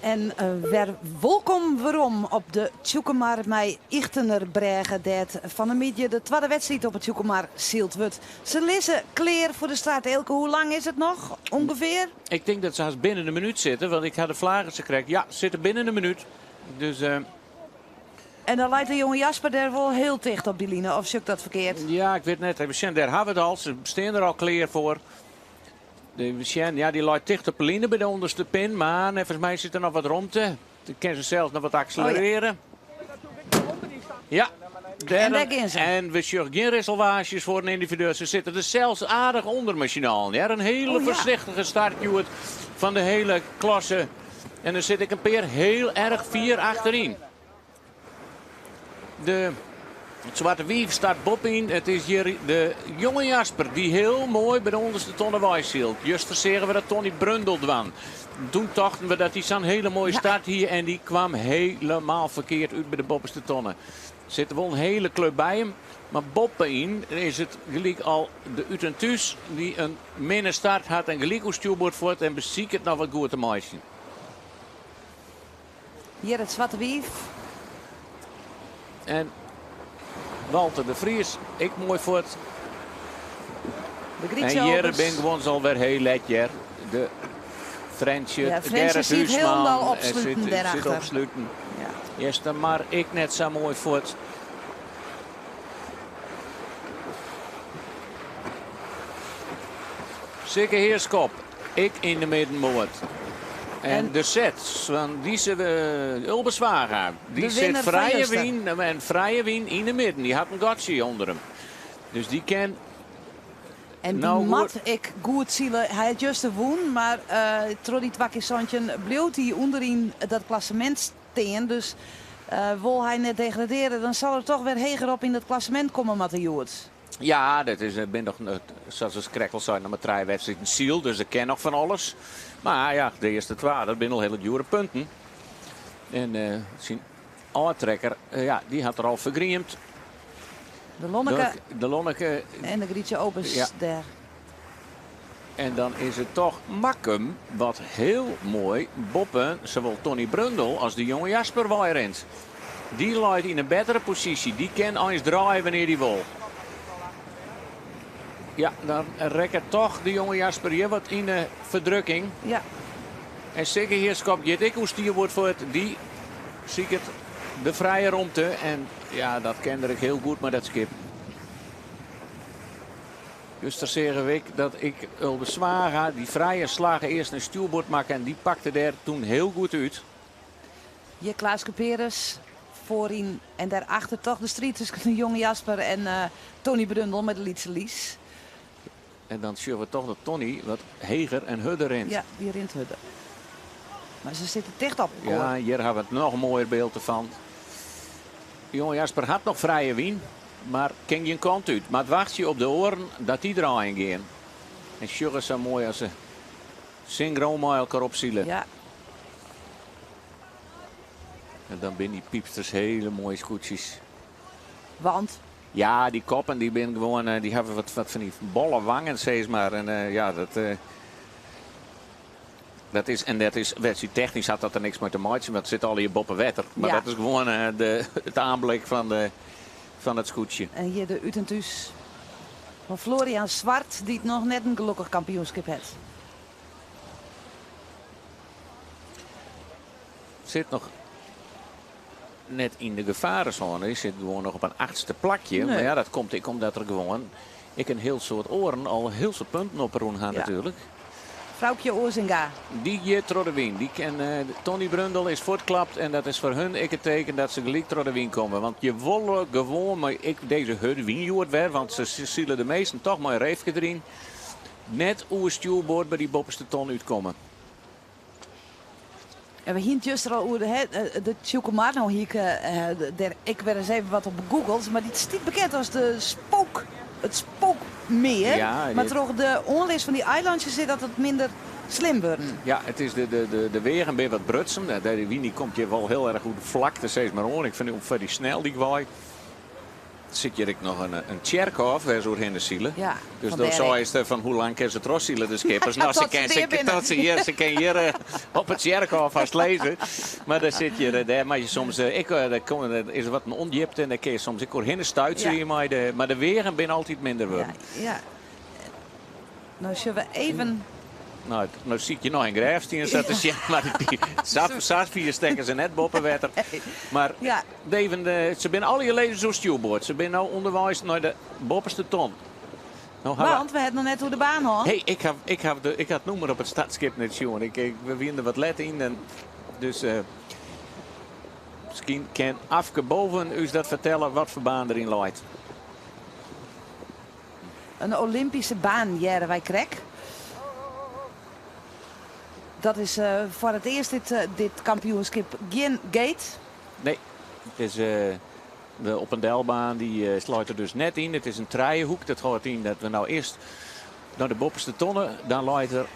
En wer wolkom werom op de Tsjûkemar mei Ychtenerbrêge, dêr't fan 'e middei de twadde wedstriid op 'e Tsjûkemar syld wurdt. Se lizze klear foar de start. Eelke, hoe lang is it noch ûngefear? Ik tink dat se hast binnen de minút sitte, want ik ha de flaggen sakrekt. Ja, sitte binnen de minút. Dus. En dan leit de jonge Jasper dêr wol hiel ticht op dy line, of sjoch ik dat ferkeard? Ja, ik wit net. Even sjen, dêr ha we it al. Se stean der al klear foar. Even sjen, ja, dy leit ticht op de line by de ûnderste pin, mar neffens my sit der noch wat romte. Dan kin se sels noch wat akselerearje. Ja, En dêr gean se. En we sjogge gjin risselwaasjes foar in yndividueel. Se sitte der sels aardich ûnder mei syn allen. Hear. In hiele Oh, ja. foarsichtige start hjoed fan de hiele klasse. En der sit ek in pear hiel erch fier achteryn. De it Swarte Wief start boppyn. It is hjir de jonge Jasper dy't hiel moai by de ûnderste tonne wei sylt. Juster seagen we dat Tony Brundel dwaan. Doe tochten we dat hy sa'n hiele moaie start hie en dy kwam helemaal ferkeard út by de boppeste tonne. Sit der wol in hiele klup by him, mar boppyn is it gelyk al de Ut en Thús dy't in minne start hat en gelyk oer stjoerboard fuort en besiket noch wat goed te meitsjen. Hjir it Swarte Wief. En Walter de Vries, ek moai fuort. De Grietje En hjir Albers. bin gewoan al wer hiel let hear. De Frensje, Ja, Frensje Gerrit siet Huisman, hielendal eh, opsluten sit dêrachter. opsluten. Ja. Eastermar ek net sa moai fuort. Sikke Heerskop, ek yn de middenmoat. En, En de set fan dizze uh, Ulbe Zwaga, dy De sit winner fan frije juster. wyn en frije wyn yn de midden. Dy hat in gatsje ûnder him. Dus dy kin En dy nou goed. moat ek goed sile. Hy hat juster wûn, mar uh, troch dy twa kear 17 bliuwt hy ûnderyn dat klassemint stean. Dus uh, wol hy net degradearje, dan sil er toch wer heger op yn dat klassemint komme moatte hjoed. Ja, dat is, bin noch, sa't ik krekt al sei, noch mar trije wedstriden syld, dus der kin noch fan alles. Mar ja, de earste twa, dat binne al hiele djoere punten. En syn ôftrekker, ja, dy hat er al fergriemd. De Lonneke. De Lonneke. En de Grietje Obers Ja. dêr. En dan is it toch Makkum wat hiel moai boppe sawol Tony Brundel as de jonge Jasper wei rint. Dy leit yn in bettere posysje. Dy kin eins draaie wannear't hy wol. Ja, dan rekket toch de jonge Jasper hjir wat yn de ferdrukking. En Sikke Heerskop giet ek oer stjoerboard fuort. Dy siket de frije romte. En ja, dat ken er ek hiel goed mei dat skip. Juster seagen we ek dat ik Ulbe Zwaga dy frije slach earst in stjoerboard makke en dy pakte dêr doe hiel goed út. Hjir Klaas Kuperus foaryn en dêrachter toch de striid tusken de jonge Jasper en Tony Brundel mei de lytse Lies. En dan sjogge we toch dat Tony wat heger en hurder rint. Ja, dy rint hurder. Mar se sitte ticht op elkoar. Ja, hjir ha we it noch moaier byld derfan. Jonge Jasper hat noch frije wyn, mar kin gjin kant út. Moat wachtsje op de oaren dat dy draaien gean. En sjogge sa moai as se syngroan mei elkoar opsile. En dan binne dy pypsters hiele moaie skûtsjes. Want? Ja, dy koppen dy binne gewoan, dy hawwe wat fan dy bolle wangen, sis mar. En ja, dat is, en dat is, wedstriidtechnysk hat dat der niks mei te meitsjen, want it sit allegear boppe wetter. Mar dat is gewoan it oanblik fan it skûtsje. En hjir de Ut en Thús fan Florian Zwart, dy't noch net in gelokkich kampioenskip hat. Sit noch net yn de gefaresône. Hy sit gewoan noch op in achtste plakje. Nee. Mar ja, dat komt ek omdat der gewoan ek in hiel soad oaren al hiel soad punten oprûn ha natuerlik. Froukje Oazinga. Dy giet troch de wyn. Dy ken, Tony Brundel is fuortklapt en dat is foar hun ek it teken dat se gelyk troch de wyn komme. Want je wolle gewoan mei ek dizze hurde wyn hjoed wer, want se sile de measten toch mei in reefke deryn, net oer stjoerboard by dy boppeste ton útkomme. En we hiene it juster al oer de Tsjûkemar. No hie ik dêr ek wer ris even wat op googeld. Mar dy stiet bekend as de spook, it spookmear. Ja, mar dit troch de oanlis fan dy eilantsjes is dat it minder slim wurden. Ja, it is de weagen binne wat brutsen. De wyn dy komt hjir wol hiel erch oer de flakte sis mar oan. Ik fyn it foar dy sneldyk wei. Sit hjir ek noch in tsjerkhôf wêr se oerhinne sile. Ja, dus fan do dêr ek. seist fan hoe lang kinne se trochsile, de skippers. No, se Tot se kin, se, dea binne. tot se hjir, se kin hjir op it tsjerkhôf hast lizze. Mar der sit hjir, dêr moat je soms ek, der komme, der is wat in ûndjipte en dêr kinne je soms ek oerhinne stuitsje Ja. mei de, mar de weagen binne altyd minder wurden. Ja, ja. No sjogge we even. No, no sykje noch in grêfstien sa te sjen, mar dy, sa, sa fier stekke se net boppe wetter. Mar Ja. Even, se binne allegear lizzen oer stjoerboard. Se binne no ûnderweis nei de boppeste ton. No ha we- Want we ha it noch net oer de baan hân. Hey, ik ha, ik ha, de, ik ha it nûmer op it startskip net sjoen. Ik, ik, we wiene der wat let yn. En dus miskien kin Afke Boven ús dat fertelle wat foar baan deryn leit. In Olympyske baan hearre wy krekt. Dat is foar it earst dit, dit kampioenskip gjin gate. Nee, it is de op en delbaan dy sluit der dus net yn. It is in trijehoek. Dat hâldt yn dat we no earst nei de boppeste tonne. Dan leit der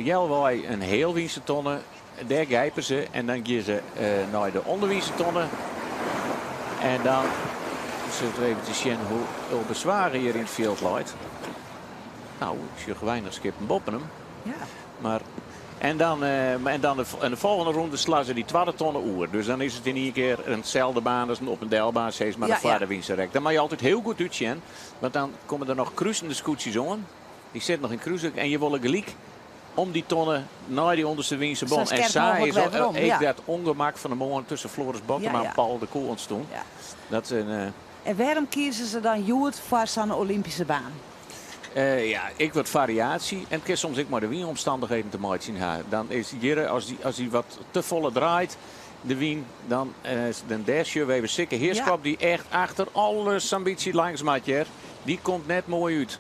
healwei in healwynse tonne. Dêr gijpe se en dan gean se nei de ûnderwynse tonne. En dan sille we even te sjen hoe Ulbe Zwaga hjir yn it fjild leit. No, ik sjoch weinich skippen boppe him. Ja. Mar, en dan, en dan de, en de folgjende ronde slaan se dy twadde tonne oer. Dus dan is it yn ien kear inselde baan as in op en delbaan, sis mar, de foarderwynse rek. Dan moat je altyd hiel goed útsjen, want dan komme der noch krusende skûtsjes oan. Dy sit noch yn krusik en je wolle gelyk om dy tonne nei dy ûnderste wynse Sa bon. En skerp sa mooglik is wer werom, ek ja. dat ûngemak fan de moarn tusken Floris Bottema en Paul de Koe ûntstûn. Dat is in, En wêrom kieze se dan hjoed foar sa'n Olympyske baan? Ja, ek wat fariaasje. En it kin soms ek mei de wynomstannichheden te meitsjen ha. Dan is hjir, as dy wat te folle draait, de wyn, dan dêr sjogge we even Sikke Heerschop, dy't echt achter alles sa'n bytsje langs moat hjir. Dy komt net moai út.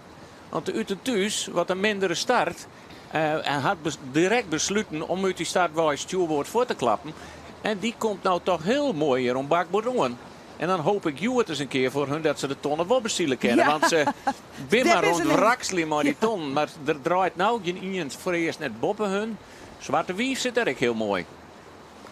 Want de Ut en Thús, wat in mindere start, en hat direkt besluten om út dy startwei stjoerboard fuort te klappen. En dy komt no toch hiel moai hjir om bakboard oan. En dan hoop ik hjoed ris in kear foar hun dat se de tonne wol besile kinne. Want se binne mar Dêr is oan it in in. wrakseljen mei dy tonnen. Mar der draait no gjin ien foarearst net boppe hun. Swarte Wief sit dêr ek hiel moai.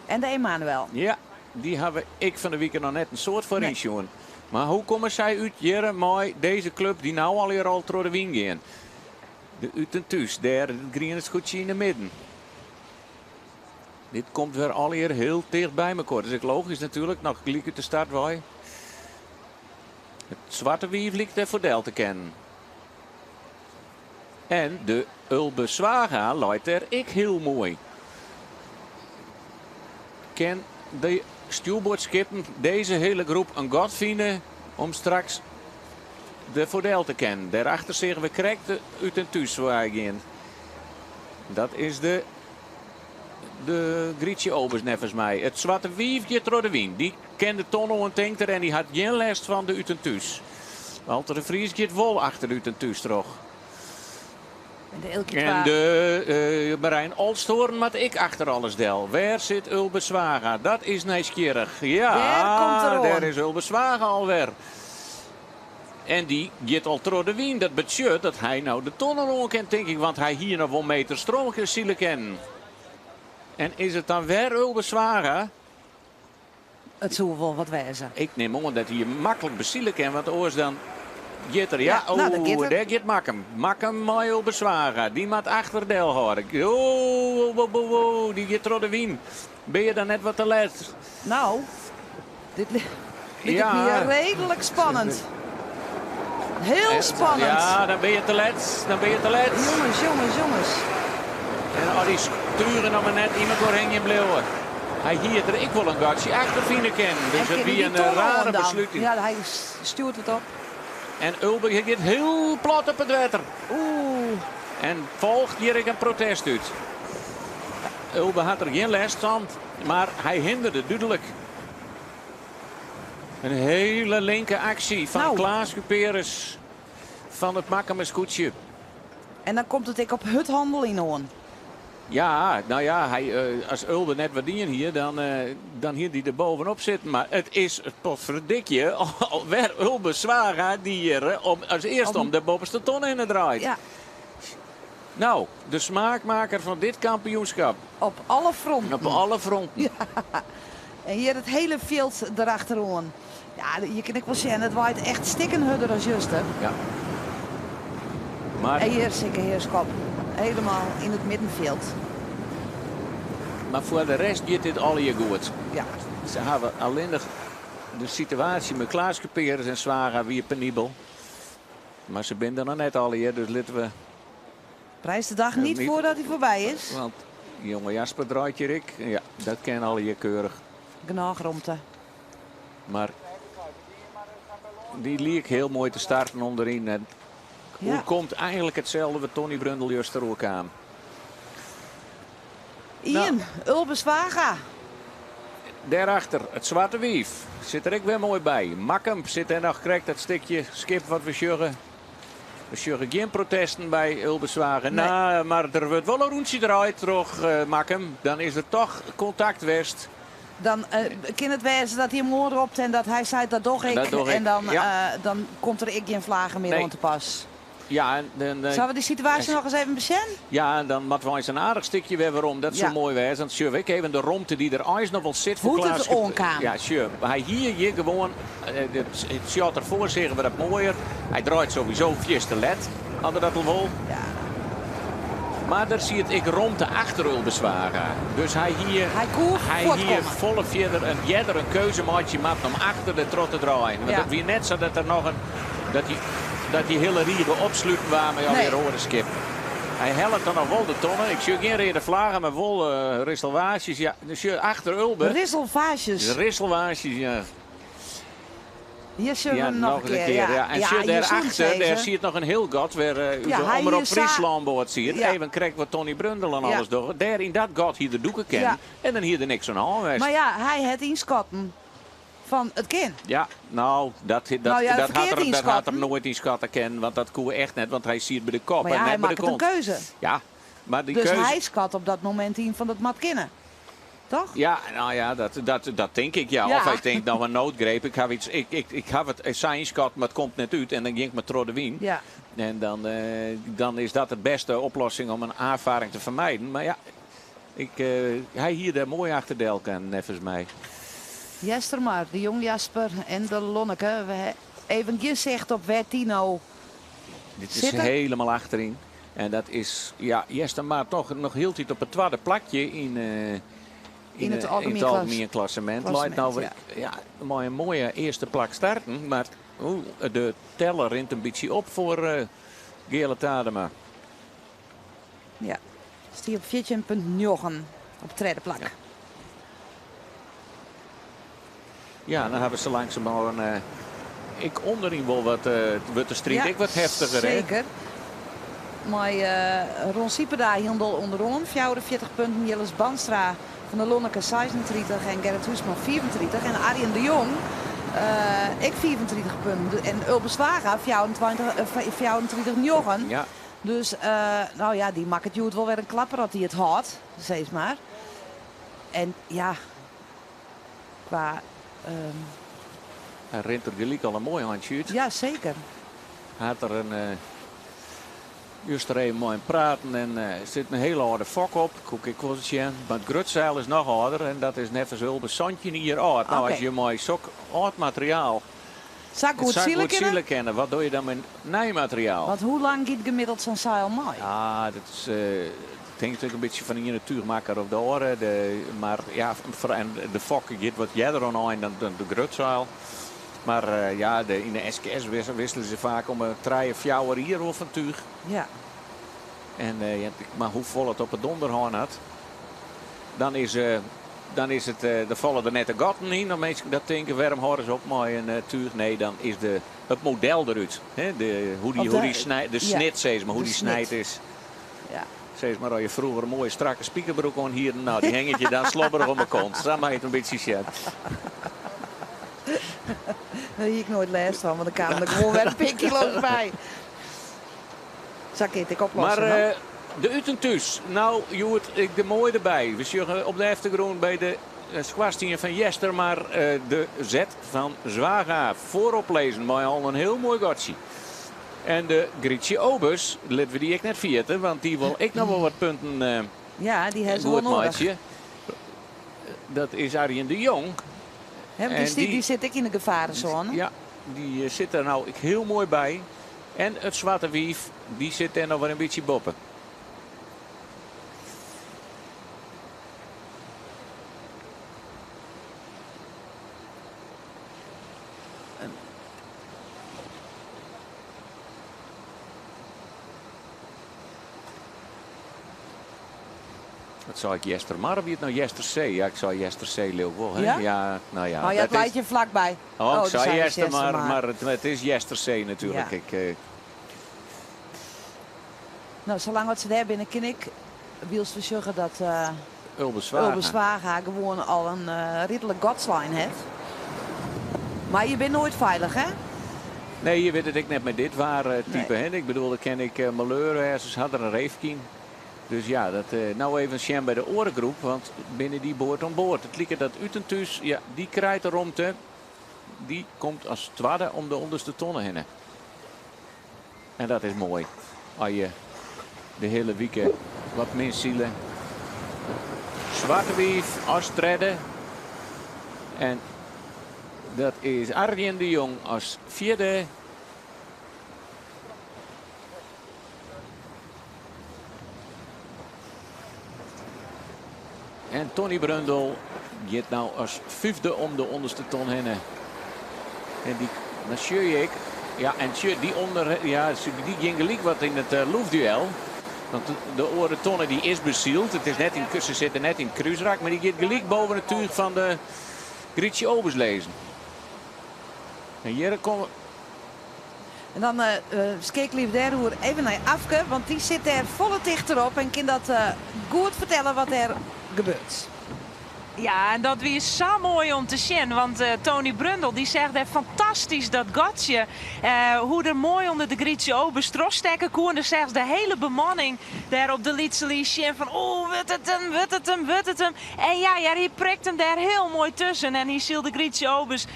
En de Emanuel. Ja, dy hawwe ik fan de wike noch net in soad foaryn Nee. sjoen. Mar hoe komme sy út hjir mei dizze klup dy't no allegear al troch de wyn gean? De Ut en Thús, dêr it griene skûtsje yn de midden. Dit komt wer allegear hiel ticht by mekoar. Dat is ek logysk natuerlik, noch gelyk út de start wei. It Swarte Wief liket der foar del te kinnen. En de Ulbe Zwaga leit dêr ek hiel moai. Kin de stjoerboardskippen dizze hiele groep in gat fine om straks der foar del te kinnen? Dêrachter seagen we krekt de Ut en Thús foarby gean. Dat is de Grietje Obers neffens my. It Swarte Wief giet troch de wyn. Dy kin de tonne oan tinkt er en dy hat gjin lêst fan de Ut en Thús. Walter de Vries giet wol achter de Ut en Thús troch. En de Eelkje En twa. de Marijn Olsthoorn moat ek achter alles del. Wêr sit Ulbe Zwaga? Dat is nijsgjirrich. Ja, Dêr komt er oan. dêr is Ulbe Zwaga alwer. En dy giet al troch de wyn. Dat betsjut dat hy no de tonne oan kin, tink ik. Want hy hie noch wol meter stroom sile kinnen. En is it dan wer Ulbe Zwaga? It soe wol wat wêze. Ik nim oan dat hy maklik besile kin, want oars dan giet er. Ja, Ja, nou, dan giet oh, er. dêr giet Makkum. Makkum mei Ulbe Zwaga. Dy moat achter del hâlde. Oh, oh, oh, oh, dy giet troch de wyn. Binne je dan net wat te let? No, dit liket my reedlik spannend. Hiel spannend. Ja, dan binne je te let. Dan binne je te let. Jonges, jonges, jonges. En al dy sturen noch mar net yn mekoar hingjen bliuwe. Hy hie der ek wol in gatsje achter fine kinnen. Dus En it kin wie dy in tonne rare oan dan? besluting. Ja, hy stjoert it op. En Ulbe giet hiel plat op it wetter. Oeh. En folget hjir ek in protest út. Ulbe hat der gjin lêst fan, mar hy hindere dúdlik. In hiele linke aksje fan Klaas Cuperus fan it Makkumer skûtsje. En dan komt it ek op hurdhannel yn oan. Ja, no ja, hy, as Ulbe net wat dien hie, dan hie hy der bovenop sitten. Mar it is potverdikje alwer Ulbe Zwaga dy't hjir as earste om de boppeste ton hinne draait. No, de smaakmaker fan dit kampioenskip. Op alle fronten. Op alle fronten. Ja. En hjir it hiele fjild derachteroan. Ja, je kin ek wol sjen, it waait echt stikken hurder as juster. Ja. Mar, En hjir Sikke Heerschop, helemaal yn it middenfjild. Mar foar de rest giet dit allegear goed. Ja. Se hawwe allinnich de situaasje mei Klaaske Peres en Zwaga wie penibel. Mar se binne der noch net allegear, dus litte we... Prijs de dag niet Niet. voordat hij voorbij is. Want jonge Jasper draait hjir ek. Ja, dat kin allegear keurich. Genôch romte. Mar dy liek hiel moai te starten ûnderyn. En Ja. oerkomt eigentlik itselde wat Tony Brundel juster oerkaam. Ien, Ulbe Zwaga. Dêrachter it Swarte Wief sit der ek wer moai by. Makkum sit dêr noch krekt dat stikje skip wat we sjogge. We sjogge gjin protesten by Ulbe Zwaga. Nee. Nou, mar der wurdt wol in rûntsje draaid troch Makkum. Dan is der toch kontakt west. Dan kin it wêze dat hy him oanropt en dat hy seit dat doch ik. Dat doch ik, En ja. dan komt der ek gjin flage mear Nee. oan te pas. Ja, en dan Sille we dy situaasje noch ris even besjen? Ja, en dan moatte we eins in aardich stikje wer werom. Dat soe Ja. moai wêze. Dan sjoch ik even de romte dy't der eins noch wol sit foar Hoe't it Klaaske. oankaam. Ja, sjoch. Hy hie hjir gewoan, it shot derfoar seagen we dat moaier. Hy draait sowieso fierste let, as er dat al wol. Ja. Mar der siet ek romte achter Ulbe Zwaga. Dus hy hie, Hy koe hy hie fuortkomme. folle fierder in earder in keuze meitsje moatten om achter de troch te draaien. Want Ja. it wie net sa dat der noch in, dat dy, dat dy hiele rige opsluten waard mei allegear Nee. oare skippen. Hy hellet dan noch wol de tonne. Ik sjoch gjin reade flaggen, mar wol risselwaasjes. Ja, dus sjoch, achter Ulbe. Risselvaasjes. Risselwaasjes, ja. Hier zullen we Ja, hem nog nog een eens een keer. keer. Ja. En Ja, sjoch, hier daarachter, zullen daar ze. zie je nog een heel gat waar Ja, de hij Omrop hier Friesland zie je. Ja. Even krekt wat Tony Brundel en Ja. alles doet. Daar in dat gat hier de doeken kennen. Ja. En dan hier er niks aan hand. Maar ja, hy hat ynskatten fan it kin. Ja, nou, dat Nou ja, dat had ferkeard er, dat had er ynskatten. nooit ynskatte kinnen, want dat koe echt net, want hy siet by de kop Maar en ja, hy net by de makket in kont. keuze. Ja, mar dy Dus keuze... hy skat op dat momint yn fan dat moat kinne. Toch? Ja, nou ja, dat tink ik, ja. Ja. Of hy tinkt, nou een noodgreep, ik ha iets, ik ha it sa ynskat, mar it komt net út en dan gean ik mar troch de wyn. Ja. En dan is dat de bêste oplossing om in oanfarring te fermijden. Mar ja, hy hie dêr moai achter del kinnen, neffens my. Jestermar, de jong Jasper en de Lonneke. We ha even gjin sicht op wêr't dy no Dit is sitte. helemaal achterin. En dat is, ja, Jestermar toch noch hieltyd op it twadde plakje In it in algemien it algemien klassemint. klassemint, Leit nou ja. ja, mei in moaie earste plak starten, mar oeh, de teller rint in bytsje op foar Geale Tadema. Ja, stiet op 14,9 op it tredde plak. Ja. Ja, dan hawwe se langsumoan, ek ûnderyn wol wat, wurdt de striid Ja, ek wat heftiger, hè? Zeker. Mei Ron Sieperda hielendal ûnderoan, 44 punten. Jilles Bandstra fan de Lonneke 36 en Gerrit Huisman 34. En Arjen de Jong ek 34 punten. En Ulbe Zwaga 24,9. Ja. Dus nou ja, dy makket hjoed wol wer in klapper as hy it hâldt, sis mar. En ja, kwa, Hy rint der gelyk al in moai eintsje út. Ja, seker. Hy hat der in, juster even mei him praten en sit in hiele âlde fok op. Koe ik wol sjen. Mar it grutseil is noch âlder en dat is neffens Ulbe 17 jier âld. Nou, Oké. as je mei sok âld materiaal Sa goed sa sile goed kinne? sile kinne, wat doch je dan mei nij materiaal? Want hoe lang giet gemiddeld sa'n seil mei? Ja, dat is, it hinget ek in bytsje fan de iene túchmakker of de oare. De, mar ja, foar, en de fok giet wat earder oan ein dan de grutseil. Mar ja, yn de SKS wisselen se faak om 'e trije, fjouwer jier wol fan túch. Ja. En ja, mar hoefolle it op 'e donder hân hat, dan is it, der falle der net de gatten yn. Dan minsken dat tinke, wêrom hâlde se op mei in túch? Nee, dan is it model derút. Hè? De, hoe die, Of hoe de die snij, de ja, snit, sis mar, hoe de die snit. snijd is. Ja. Sis mar, as je froeger in moaie strakke spikerbroek oan hiene, nou, dy hinget je dan slobberich om 'e kont. Sa mei it in bytsje sjen. Dêr hie ik noait lêst fan, want dan kaam der gewoan wer in pear kilo's by. Sa kin it ek oplosse, Mar, no? de út en thús. Nou, hjoed ek de moaie derby. We sjogge op de eftergrûn by de skoarstien fan Jestermar, de Z fan Zwaga foarop lizzen mei al in hiel moai gatsje. En de Grietje Obus, litte we dy ek net ferjitte, want dy wol ek noch wol wat punten, Ja, dy ha se goed wol nedich. meitsje. Dat is Arjen de Jong. Hè, want En dy, dy sit ek yn de gefarenzone. Ja, dy sit der no ek hiel moai by. En it Swarte Wief, dy sit dêr noch wer in bytsje boppe. Wat sei ik, Eastermar of wie it no Eastersee? Ja, ik sei Eastersee leau ik wol, hè? Ja? Ja, no ja. Oh ja, it dat leit is- hjir flakby. Oh, ik Oh, sei do seist Eastermar, Eastermar. mar it is Eastersee natuerlik. Ja. Ik, eh, No, salang as se dêr binne, kin ik wylst we sjogge dat eh, Ulbe Zwaga. Ulbe Zwaga gewoan al in ridlik gat slein hat. Mar je binne noait feilich, hè? Nee, je wit it ek net mei dit waar type. Nee. Hè? Ik bedoel, der kin ek maleur wêze, se hat der in reefkyn. Dus ja, dat, no even sjen by de oare groep, want binne dy board oan board. It liket dat Utenthús, ja, dy krijt de romte. Dy komt as twadde om de ûnderste tonne hinne. En dat is moai. As je de hiele wike wat min sile. Swarte Wief as tredde. En dat is Arjen de Jong as fjirde. En Tony Brundel giet no as fyfde om de ûnderste ton hinne. En dy, dan sjoch ik, ja, en sjoch, dy ûnder, ja, dy gean gelyk wat yn it loefduel. Want de oare tonne dy is besyld. It is net yn, se sitte net yn it krúsrak, mar dy giet gelyk boven it túch fan de Grietje Obers lizzen. En hjir komme. En dan skeakelje we dêroer even nei Afke, want dy sit dêr folle tichter op en kin dat goed fertelle wat dêr gebeurt. Ja, en dat wie sa moai om te sjen, want Tony Brundel dy seach dêr fantastysk dat gatsje, hoe't er moai ûnder de Grietje Obers trochstekke koe. En dan seachst de hiele bemanning dêr op de lytse lies sjen fan oeh, wurdt it him, wurdt it him, wurdt it him. En ja, ja, hy prikt him dêr hiel moai tusken en hy sylt de Grietje Obers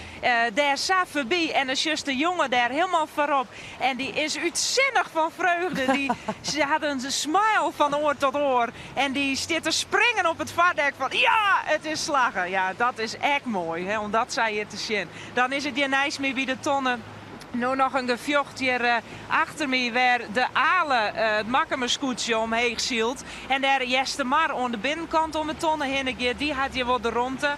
Dêr sa foarby en dan sjochst de jonge dêr hielendal foarop en dy is útsinnich fan freugde. Dy hat in smile fan oar tot oar en dy stiet te springen op it foardek fan ja, it is slagge. Ja, dat is ek moai hè, om dat sa hjir te sjen. Dan is it hjir neist my by de tonne no noch in gefjocht hjir achter my wêr de Ale it Makkumer skûtsje omheech sylt en dêr Eastermar oan de binnenkant om 'e tonne hinne giet. Dy hat hjir wol de romte.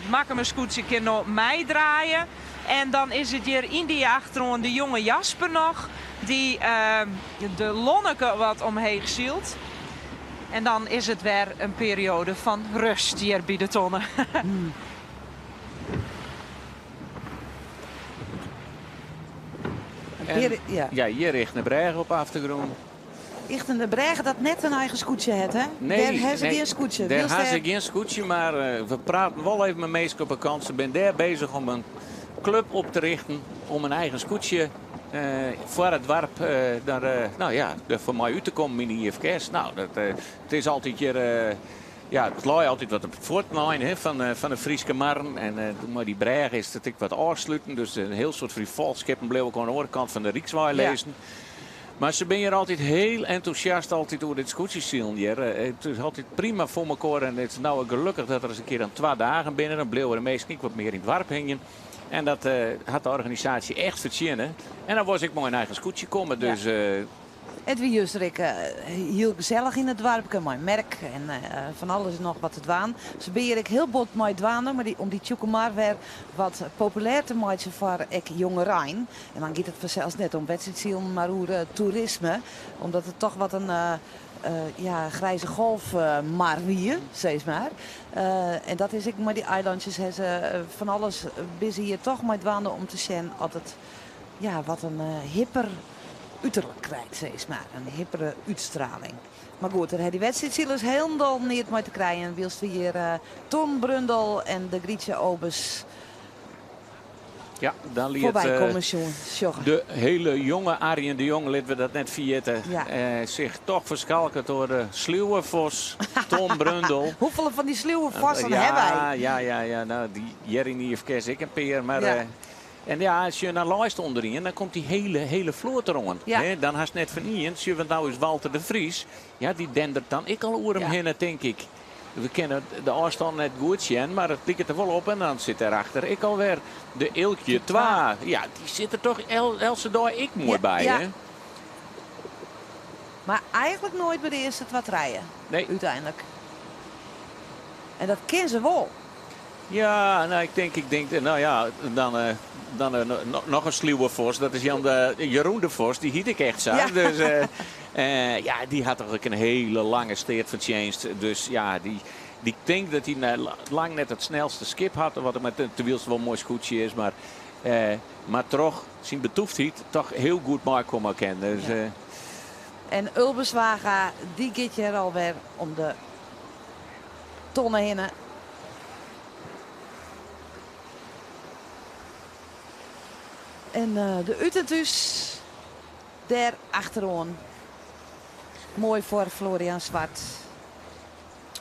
Makkumer skûtsje kin no meidraaie. En dan is it hjir yn dy achteroan de jonge Jasper noch, dy de Lonneke wat omheech sylt. En dan is it wer in perioade fan rust hjir by de tonne. En, ja, hjir richt de brêge op 'e achtergrûn. Ychten de brêge dat net in eigen skûtsje hat, hè? Nee, Dêr ha se nee, gjin skûtsje. Dêr Wylst ha se dêr- gjin skûtsje, mar we praten wol even mei minsken op 'e kant. Se binne dêr beuzich om in klup op te richten om in eigen skûtsje foar it doarp daar, no ja, der foar mei út te kommen yn de IFKS. No, dat, it is altyd hjir, ja, it lei altyd wat op it fuotlein, hè, fan de Fryske marren. En mei dy brêge is it ek wat ôfsluten. Dus in hiel soad fan dy folchskippen bliuwe ek oan de oare kant fan de Rykswei lizzen. Mar se binne hjir altyd hiel entûsjast altyd oer dit skûtsjesilen hjir. It is altyd prima foar mekoar en it is no gelokkich dat der ris in kear dan 2 dagen binne. Dan bliuwe de minsken ek wat mear yn it doarp hingjen. En dat hat de organisaasje echt fertsjinne. En dan was ik mei in eigen skûtsje komme. Dus, It wie juster ek hiel gesellich yn it doarpke mei merk en fan alles en noch wat te dwaan. Se binne hjir ek hiel bot mei dwaande mei dy, om dy Tsjûkemar wer wat populêr te meitsjen foar ek jongerein. En dan giet it fansels net om wedstriidsilen, mar oer toerisme. Omdat it toch wat in ja, grijze golfmar wie, sis mar. En dat is ek mei dy eilantsjes ha se fan alles binne se hjir toch mei dwaande om te sjen oft it ja, wat in hipper uterlik krijt, sis mar. In hippere útstraling. Mar goed, dêr ha dy wedstriidsilers hielendal neat mei te krijen. Wylst we hjir Ton Brundel en de Grietje Obers Ja, dan liet, foarby kommen sjogge. de hiele jonge Arjen de Jong, litte we dat net ferjitte, sich toch ferskalke troch de sluwe vos Tom Brundel. Hoefolle fan dy sluwe vossen ha wy? Ja, ja, ja, no, dy hjir yn IFKS ek in pear. Mar, en ja, as je naar lijst onderin, dan komt dy hiele vloat deroan. Hè, dan hast net fan ien, sjoch, want no is Walter de Vries, ja, dy dendert dan ek al oer him hinne, tink ik. We kinne de ôfstân net goed sjen, mar it liket der wol op. En dan sit dêrachter ek alwer de Eelkje 2. Ja, dy sit der toch eltse dei ek moai by, hè? Mar eigentlik noait by de earste twa trije. Nee. Úteinlik. En dat kin se wol. Ja, nou, ik denk, ik denk, nou ja, dan, dan noch in sluwe Vos. Dat is Jan de, Jeroen de Vos, dy hiet ek echt sa. Ja. Dus ja, dy hat toch ek in hiele lange steat fan tsjinst. Dus ja, dy, dy tink dat hy lang net it snelste skip hat. Wat met terwylst wol in moai skûtsje is, mar troch syn betûftheid toch hiel goed meikomme kin. Dus, Ja. En Ulbe Zwaga, dy giet hjir alwer om de tonne hinne. En de út en thús dêr achteroan. Moai foar Florian Zwart.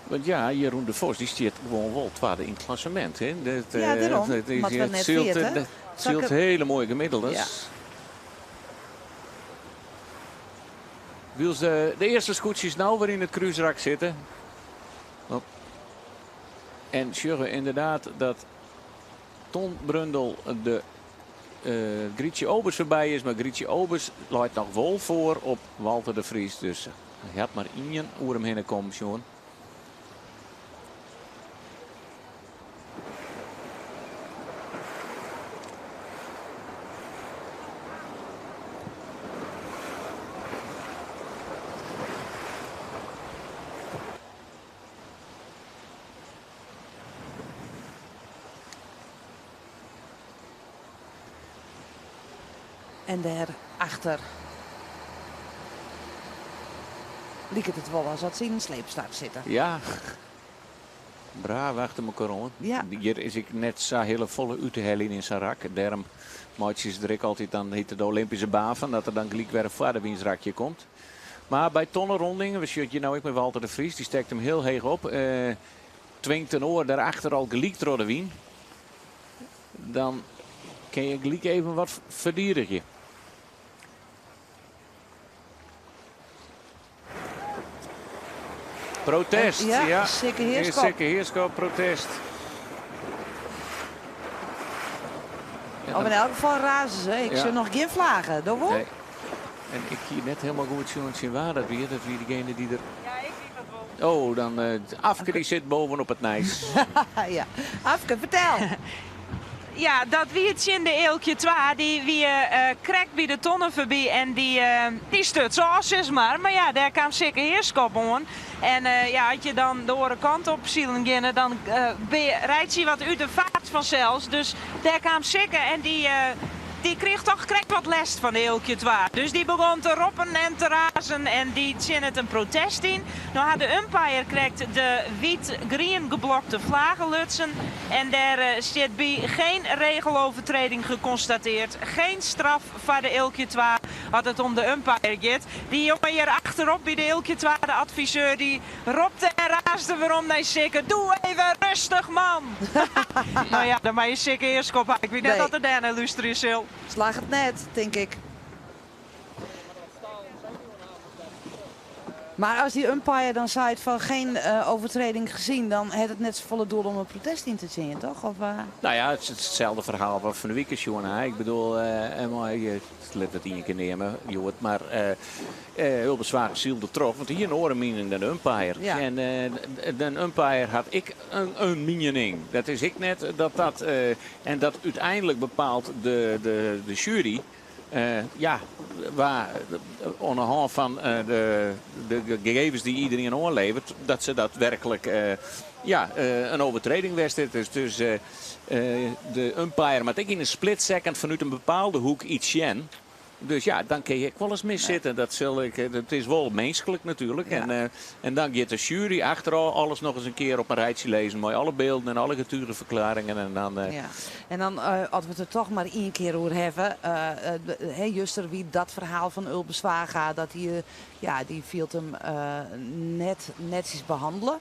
Want ja, Jeroen de Vos dy stiet gewoan wol twadde yn it klassemint. Hè? Dat, Ja, dêrom. dat is, Moatte we het net sylt, ferjitte. dat sylt hiele moaie gemiddeldes. Ja. Wylst de earste skûtsjes no wer yn it krúsrak sitte. Op. En sjogge ynderdaad dat Ton Brundel de Grietje Obers foarby is. Mar Grietje Obers leit noch wol foar op Walter de Vries. Dus hy hat mar ien oer him hinne kommen sjoen. En dêrachter liket it wol as dat se yn in sleepstart sitte. Ja, braaf achter mekoar oan. Ja. Hjir is ek net sa hiele folle út te heljen yn sa'n rak. Dêrom meitsje se der ek altyd dan hyt it de Olympyske baan fan, dat der dan gelyk wer in foar-de-wynstrakje komt. Mar by tonnerondingen, we sjogge hjir no ek mei Walter de Vries, dy stekt him hiel heech op. Twingt in oar dêrachter al gelyk troch de wyn. Dan kin je gelyk even wat ferdidigje. Protest, Ja, ja. Sikke Heerschop. Sikke Heerschop, protest. Of yn elk gefal raze se. Ik Ja. sjoch noch gjin flaggen. Do wol? Nee. En ik hie net hielendal goed sjoen tsjin wa dat wie. Dat wie degene dy't der... Ja, ik wie dat wol. Oh, dan Afke dy sit bovenop it nijs. Ja. Afke, fertel. Ja, dat wie tsjin de Eelkje 2. Dy wie krekt by de tonne foarby en dy stuts ôf, sis mar. Mar ja, dêr kaam Sikke Heerschop oan. En ja, as je dan de oare kant op silen geane, dan reitsje je wat út de faart fansels. Dus dêr kaam Sikke en dy krige toch krekt wat lêst fan de Eelkje 2. Dus dy begûn te roppen en te razen en dy tsjinnet in protest yn. No hat de umpire krekt de wyt-grien geblokte flagge lutsen. En dêr stiet by geen regelovertreding geconstateerd. Geen straf foar de Eelkje 2 as it om de umpire giet. Dy jonge hjir achterop by de Eelkje 2, de adviseur, dy ropte en raasde werom nei Sikke. Doe even rêstich, man! Nou ja, dan mei je Sikke Heerschop ha. Ik wit net Nee. oft er dêr nei lústerje sil. Slagget net, tink ik. Mar as dy umpire dan seit fan geen overtreding gezien, dan hat it net safolle doel om in protest yn te tsjinjen, toch? Of? Nou ja, it is itselde ferhaal wat fan de wike sjoen ha. Ik bedoel, mei, lit it ien kear neame, hjoed, mar Ulbe Zwaga sylde troch, want hy hie in oare miening dan de umpire. Ja. En de umpire hat ek in miening. Dat is ek net dat dat, en dat úteinlik bepaalt de sjuery. Ja, waar oan de hân fan de gegevens dy't iderien oanleveret, dat se daadwerklik ja, in overtreding west is. Dus de umpire moat ek yn in split second fanút in bepaalde hoek yts sjen. Dus ja, dan kin je ek wolris mis sitte. Dat sil ik, dat is wol minsklik natuerlik. Ja. En dan giet de sjuery achterôf alles noch ris in kear op in rijtsje lizzen mei alle bylden en alle getugeferklearringen. En dan, Ja. En dan, as we it der toch mar ien kear oer hawwe. Juster wie dat ferhaal fan Ulbe Zwaga, dat dy, ja, dy fielt him net netsjes behannele.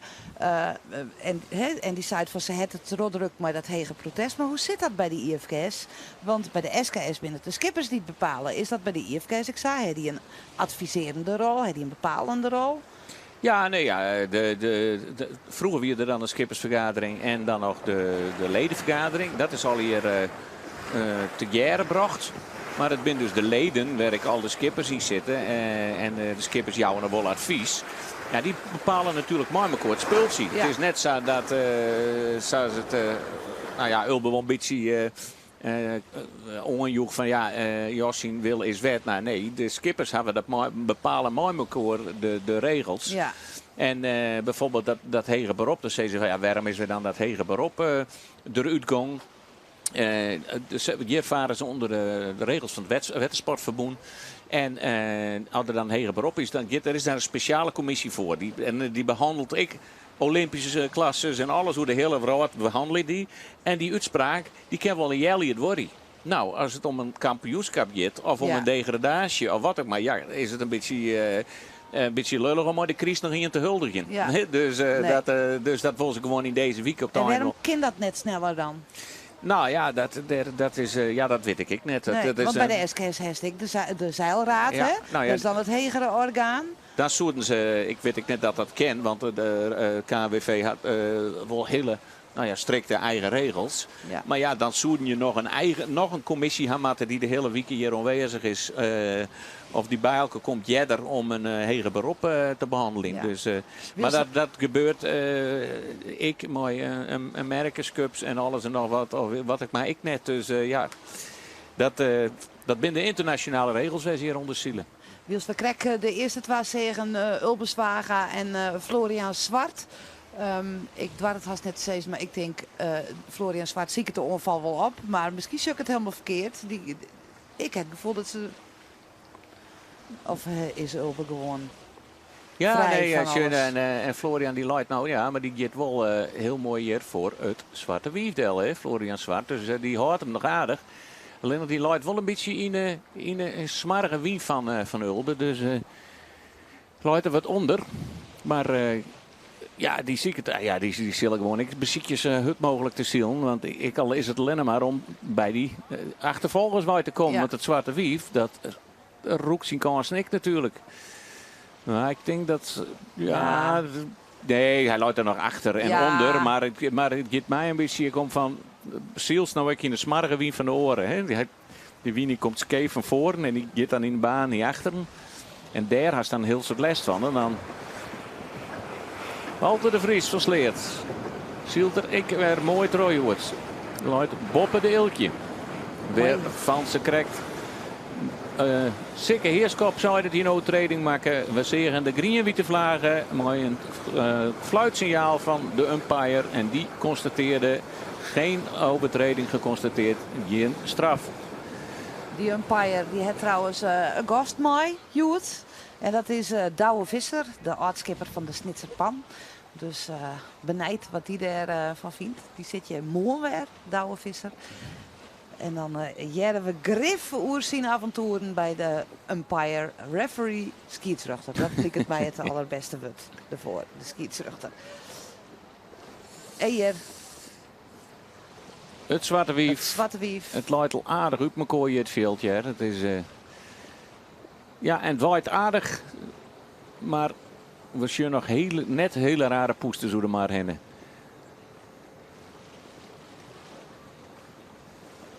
En dy sei fan se hat it trochdrukt mei dat hege protest. Mar hoe sit dat by de IFKS? Want by de SKS binne it de skippers dy't bepale. Is dat by de IFKS ek sa? Ha dy in advisearjende rol? Ha dy in bepalende rol? Ja, nee, ja, de, froeger wie der dan in skippersfergadering en dan noch de ledenfergadering. Dat is allegear tegearre brocht. Mar it binne dus de leden wêr ek al de skippers yn sitte. En de skippers jouwe noch wol advys. Ja, dy bepale natuerlik mei mekoar it spultsje. It is net sa dat, sa as it, no ja, Ulbe wol in bytsje oanjoech fan ja, Jos syn wil is wet. No nee, de skippers hawwe dat mei, bepale mei mekoar de regels. En byfoarbyld dat hege berop, dan sizze se fan ja, wêrom is der dan dat hege berop derút gong? Hjir fare se ûnder de regels fan it Wettersportferbûn. En as der dan heger berop is, dan giet, der is dêr in spesjale kommisje foar. En dy behannelt ek Olympyske klasses en alles oer de hiele wrâld behannelje dy. En dy útspraak dy kin wol in healjier duorje. No, as it om in kampioenskip giet of om in degradaasje of wat ek mar, ja, is it in bytsje lullich om mei de kryst noch ien te huldigjen. Dus, dus dat wolle se gewoan yn dizze wike op de En wêrom kin dat net sneller dan? No ja, dat is, ja, dat wit ik ek net. Nee, want by de SKS hast ek de zeilraad, hè? Nou ja, dat is dan it hegere orgaan. Dan soenen se, ik wit ek net dat dat kin, want de KNWV hat wol hiele, no ja, strikte eigen regels. Mar ja, dan soenen je noch in eigen, noch in kommisje ha moatte dy't de hiele wike hjir oanwêzich is. Of dy by elkoar komt earder om in heger berop te behanneljen. Dus, mar dat gebeurt ek mei America's en alles en noch wat, of wat ek mar ek net. Dus ja, dat binne de ynternasjonale regels wêr't se hjir ûnder sile. Wylst we krekt de earste twa seagen, Ulbe Zwaga en Florian Zwart. Ik doar it hast net te sizzen, mar ik tink Florian Zwart siket de oanfal wol op. Mar miskien sjoch ik it hielendal ferkeard. Ik ha it gefoel dat se. Of is Ulbe gewoan Ja, frij nee, fan sjoch, alles? en Florian dy leit no, ja, mar dy giet wol hiel moai hjir foar it Swarte Wief del, hè, Florian Zwart. Dus dy hâldt him noch aardich. Allinnich dy leit wol in bytsje yn 'e smoarge wyn fan Ulbe. Dus leit der wat ûnder. Mar ja, dy siket, ja, dy sille gewoan ek besykje sa hurd mooglik te silen. Want ek al is it allinne mar om by dy achterfolgers wei te kommen. Want it Swarte Wief, dat rûkt syn kânsen ek natuerlik. No, ik tink dat, ja, nee, hy leit der noch achter en ûnder. Mar it giet my in bytsje ek om fan, sylst no ek yn de smoarge wyn fan de oare. Hè? Dy wyn dy komt skeef fan foaren en dy giet dan yn de baan nei achteren. En dêr hast dan hiel soad lêst fan. En dan Walter de Vries fan Sleat sylt der ek wer moai troch hjoed. Leit boppe de Eelkje. Wêr fan se krekt Sikke Heerschop sei dat hy in oertrêding makke. We seagen de grien-wite flage mei in fluitsinjaal fan de umpire en dy konstatearde geen overtreding geconstateerd, gjin straf. Dy umpire dy hat trouwens in gast mei hjoed. En dat is Douwe Visser, de âld-skipper fan de Snitser Pan. Dus benijd wat dy dêr fan fynt. Dy sit hjir moarn wer, Douwe Visser. En dan hearre we grif oer syn avontoeren by de umpire, referee, skiedsrjochter. Dat liket my it alderbêste wurd derfoar, de skiedsrjochter. En hjir. It Swarte Wief. It Swarte Wief. It leit al aardich út mekoar hjir it fjild hear. It is ja en it waait aardich, mar we sjogge noch hiele, net hiele rare pûsters oer de mar hinne.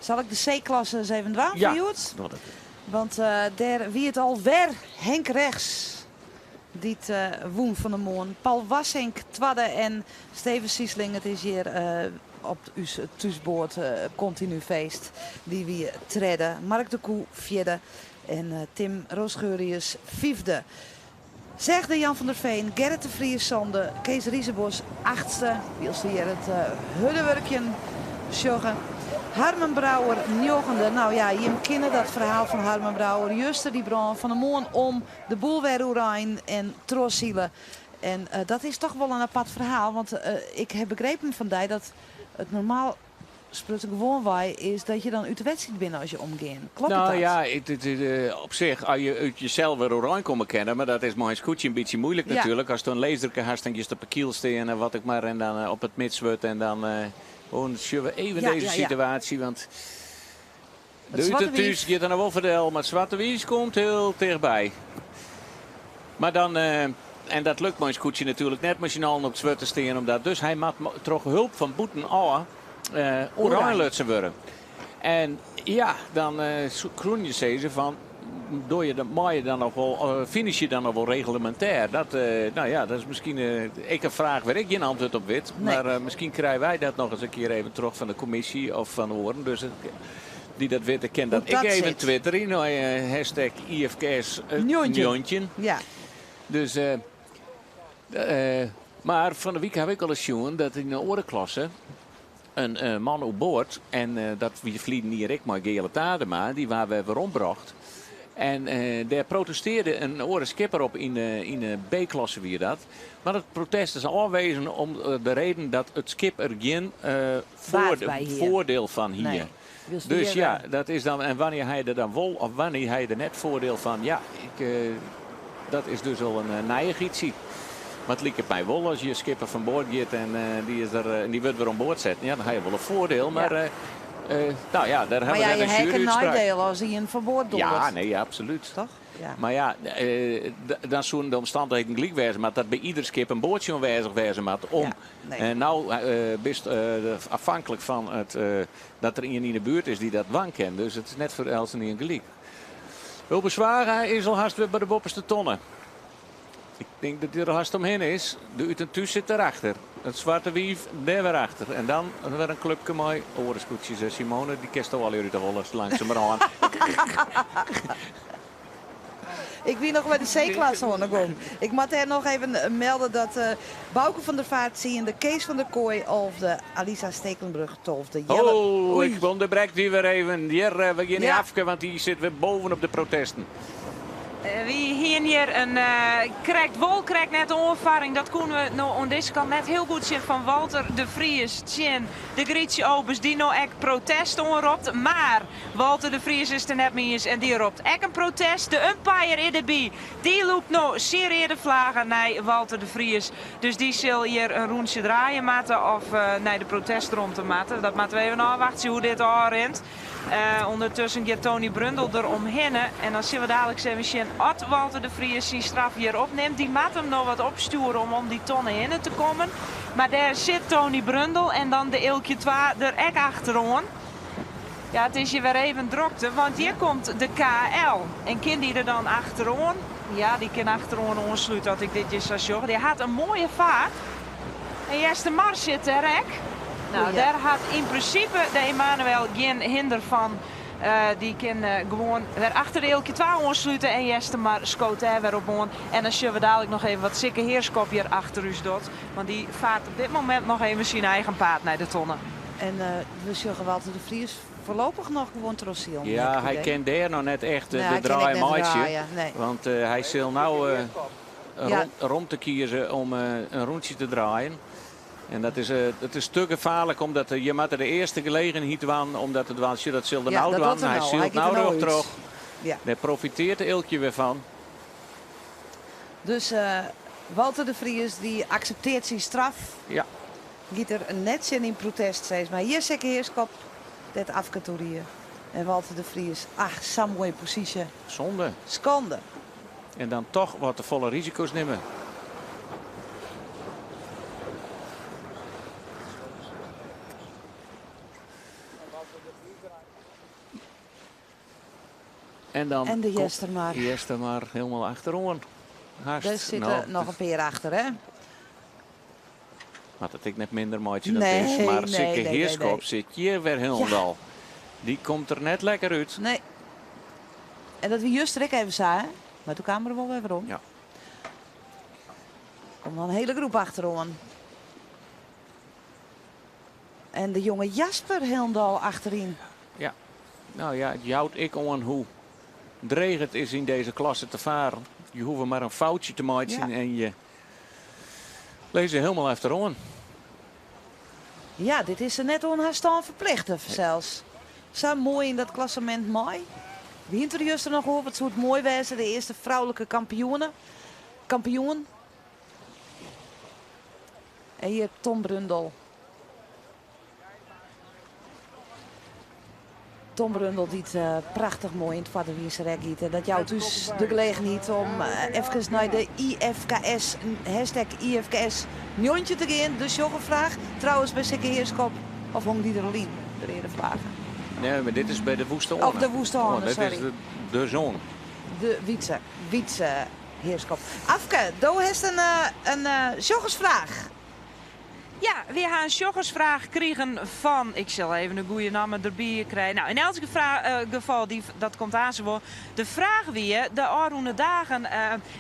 Sal ik de C-klasse ris even dwaan Ja, foar hjoed? doch dat. Want dêr wie it alwer Henk Rechts dy't wûn fan 'e moarn. Paul Wassink twadde en Steven Siesling, it is hjir op ús thúsboat kontinu feest, dy wie tredde. Mark de Koe fjirde en Tim Roosgeurius fyfde. Sechde Jan van der Veen, Gerrit de Vries sânde, Kees Riezebos achtste. Wylst we hjir it hurde wurkjen sjogge. Harmen Brouwer njoggende. No ja, jim kinne dat ferhaal fan Harmen Brouwer. Juster dy brân fan 'e moarn om de boel wer oerein en trochsile. En dat is toch wol in apart ferhaal, want ik ha begrepen fan dy dat it normaal sprutsen gewoanwei is dat je dan út de wedstriid binne as je omgean. Kloppet No dat? ja, op sich, as je út jesels wer oerein komme kinne, mar dat is mei in skûtsje in bytsje muoilik natuerlik. Ast in laserke hast, dan giest op 'e kyl stean en wat ek mar en dan op it midswurd en dan oh, sjogge we even dizze situaasje, want It de Swarte út en thús Wief. giet der noch wol foar del, mar it Swarte Wief komt hiel tichtby. Mar dan. En dat lukt mei in skûtsje natuerlik net mei syn allen op it swurd te stean. Omdat, dus hy moat troch hulp fan bûten ôf oerein lutsen wurde. En ja, dan soene je sizze fan, doe je, mei je dan noch wol, finish je dan noch wol reglemintêr? Dat, nou ja, dat is miskien ek in fraach wêr ik gjin antwurd op wit. Nee. Mar miskien krije wy dat noch ris in kear even troch fan de kommisje of fan oaren. Dus dy't dat witte, kin dat Hoe dat ek even sit. twitterje nei hashtag IFKS 19. 19. Ja. Dus, mar fan de wike haw ik al ris sjoen dat yn in oare klasse in man oer board en dat wie ferleden jier ek mei Geale Tadema, dy waard wer werombrocht. En dêr protestearde in oare skipper op yn de B-klasse wie dat. Mar it protest is ôfwezen om de reden dat it skip er gjin Baat by hie. foardiel fan hie. Nee. Wylst Dus hjir, ja, dat is dan, en wannear hy der dan wol of wannear hy der net foardiel fan, ja, ik, dat is dus al in nijichheidsje. Mar it liket my wol as je skipper fan board giet en dy is der, en dy wurdt wer oan board setten, ja, dan ha je wol in foardiel. Ja. Mar nou ja, dêr Mar hawwe ja, we je net in ha ek in juryútspraak. neidiel as ien fan board Ja, dondert. nee, absolút. Toch? Ja. Mar ja, dan soene de omstannichheden gelyk wêze moatte dat by ieder skip in boatsje oanwêzich wêze moat om. Ja, nee. En no bist afhanklik fan it, dat der ien yn de buert is dy't dat dwaan kin. Dus it is net foar eltsenien gelyk. Ulbe Zwaga is al hast wer by de boppeste tonne. Ik tink dat hy der hast omhinne is. De Ut en Thús sit derachter. It Swarte Wief dêr wer achter. En dan wer in klupke mei oare skûtsjes. Simone, dy kinst allegear út de holle langsumerhân. Ik wie noch by de C-klasse oan de gong. Ik moat dêr noch even melde dat Bauke van der Vaart tsiende, Kees van der Kooi alfde, Alisa Stekelenbrug tolfde, Jelle... Oh, Oei. ik ûnderbrek dy wer even. Hjir, we gean Ja. Afke, want dy sit wer bovenop de protesten. Wy hiene hjir in krekt wol, krekt net oanfarring. Dat koene we no oan dizze kant net hiel goed sjen fan Walter de Vries tsjin de Grietje Obes, dy't no ek protest oanropt. Mar Walter de Vries is der net mei iens en dy ropt ek in protest. De umpire is derby. Dy lûkt no syn reade flagge nei Walter de Vries. Dus dy sil hjir in rûntsje draaie moatte of nei de protestromte moatte. Dat moatte we even ôfwachtsje hoe dit ôfrint. Undertusken giet Tony Brundel der omhinne en dan sille we daliks even sjen oft Walter de Vries syn straf hjir opnimt. Dy moat him no wat opstjoere om om dy tonne hinne te kommen. Mar dêr sit Tony Brundel en dan de Eelkje 2 der ek achteroan. Ja, it is hjir wer even drokte, want hjir komt de KL. En kin dy der dan achteroan? Ja, dy kin achteroan oanslute as ik dit hjir sa sjoch. Dy hat in moaie faart. En Eastermar sit dêr ek. Nou, Goeie. dêr hat yn prinsipe de Emanuel gjin hinder fan. Dy kin gewoan wer achter de Eelkje 2 oanslute en Eastermar skoot dêr wer op oan. En dan sjogge we dalik noch even wat Sikke Heerschop hjir achter ús docht. Want dy faart op dit momint noch even syn eigen paad nei de tonne. En we sjogge Walter de Vries foarlopich noch gewoan trochsilen, Ja, heb ik hy idee. kin dêr noch net echt Nee, de hy kin draai ek net meitsje. draaien, nee. Want hy sil no Ja. romte kieze om in rûntsje te draaien. En dat is te gefaarlik, omdat je moatte de earste gelegenheid dwaan om dat te dwaan. Sjoch, dat sil er Ja, nou dat dwaan. docht er Hy nou. sylt Hy giet nou er nou rjocht út. troch. Ja. Dêr profiteart de Eelkje wer fan. Dus Walter de Vries dy akseptearret syn straf. Ja. Giet der net tsjin yn protest, sis mar. Hjir Sikke Heerschop, dêr't Afke toerier. En Walter de Vries, ach, sa'n moaie posysje. Zonde. Skande. En dan toch wat te folle risiko's nimme. En dan En de komt Eastermar. Eastermar helemaal achteroan. Haast. Dêr sitte Nou, noch in pear achter, hè? Moat it ek net minder meitsje dan Nee, it is. Mar nee, Sikke nee, nee, Heerschop nee. sit hjir wer hielendal. Dy komt der net lekker út. Nee. En dat wie juster ek even sa, hè? Mar doe kaam er wol wer werom. Ja. Komt noch in hiele groep achteroan. En de jonge Jasper hielendal achteryn. Ja. Nou ja, it jout ek oan hoe dreech it is yn dizze klasse te faren. Je hoege mar in foutsje te meitsjen Ja. en je lizze hielendal achteroan. Ja, dit is se net oan har stân ferplichte fansels. Sa moai yn dat klassemint mei. Wie it der juster noch oer, wat soe it moai wêze, de earste froulike kampioene. Kampioen. En hjir Tom Brundel. Tom Brundel dy't prachtich moai yn it foarderwynse rek giet. En dat jout ús de gelegenheid om efkes nei de IFKS, hashtag IFKS 19 te gean. De sjoggerfraach. Trouwens by Sikke Heerschop, of hong dy der al yn, de reade flage? Nee, mar dit is by de Woeste Oane. Of de Woeste Oane, Dit sorry. is de zon. De Wietse, Wietse Heerschop. Afke, do hast in sjoggersfraach. Ja, wy ha in sjoggersfraach krigen fan, ik sil even de goede namme derby krije. Nou, yn elts gefal, dy, dat komt aanst wol. De fraach wie, de ôfrûne dagen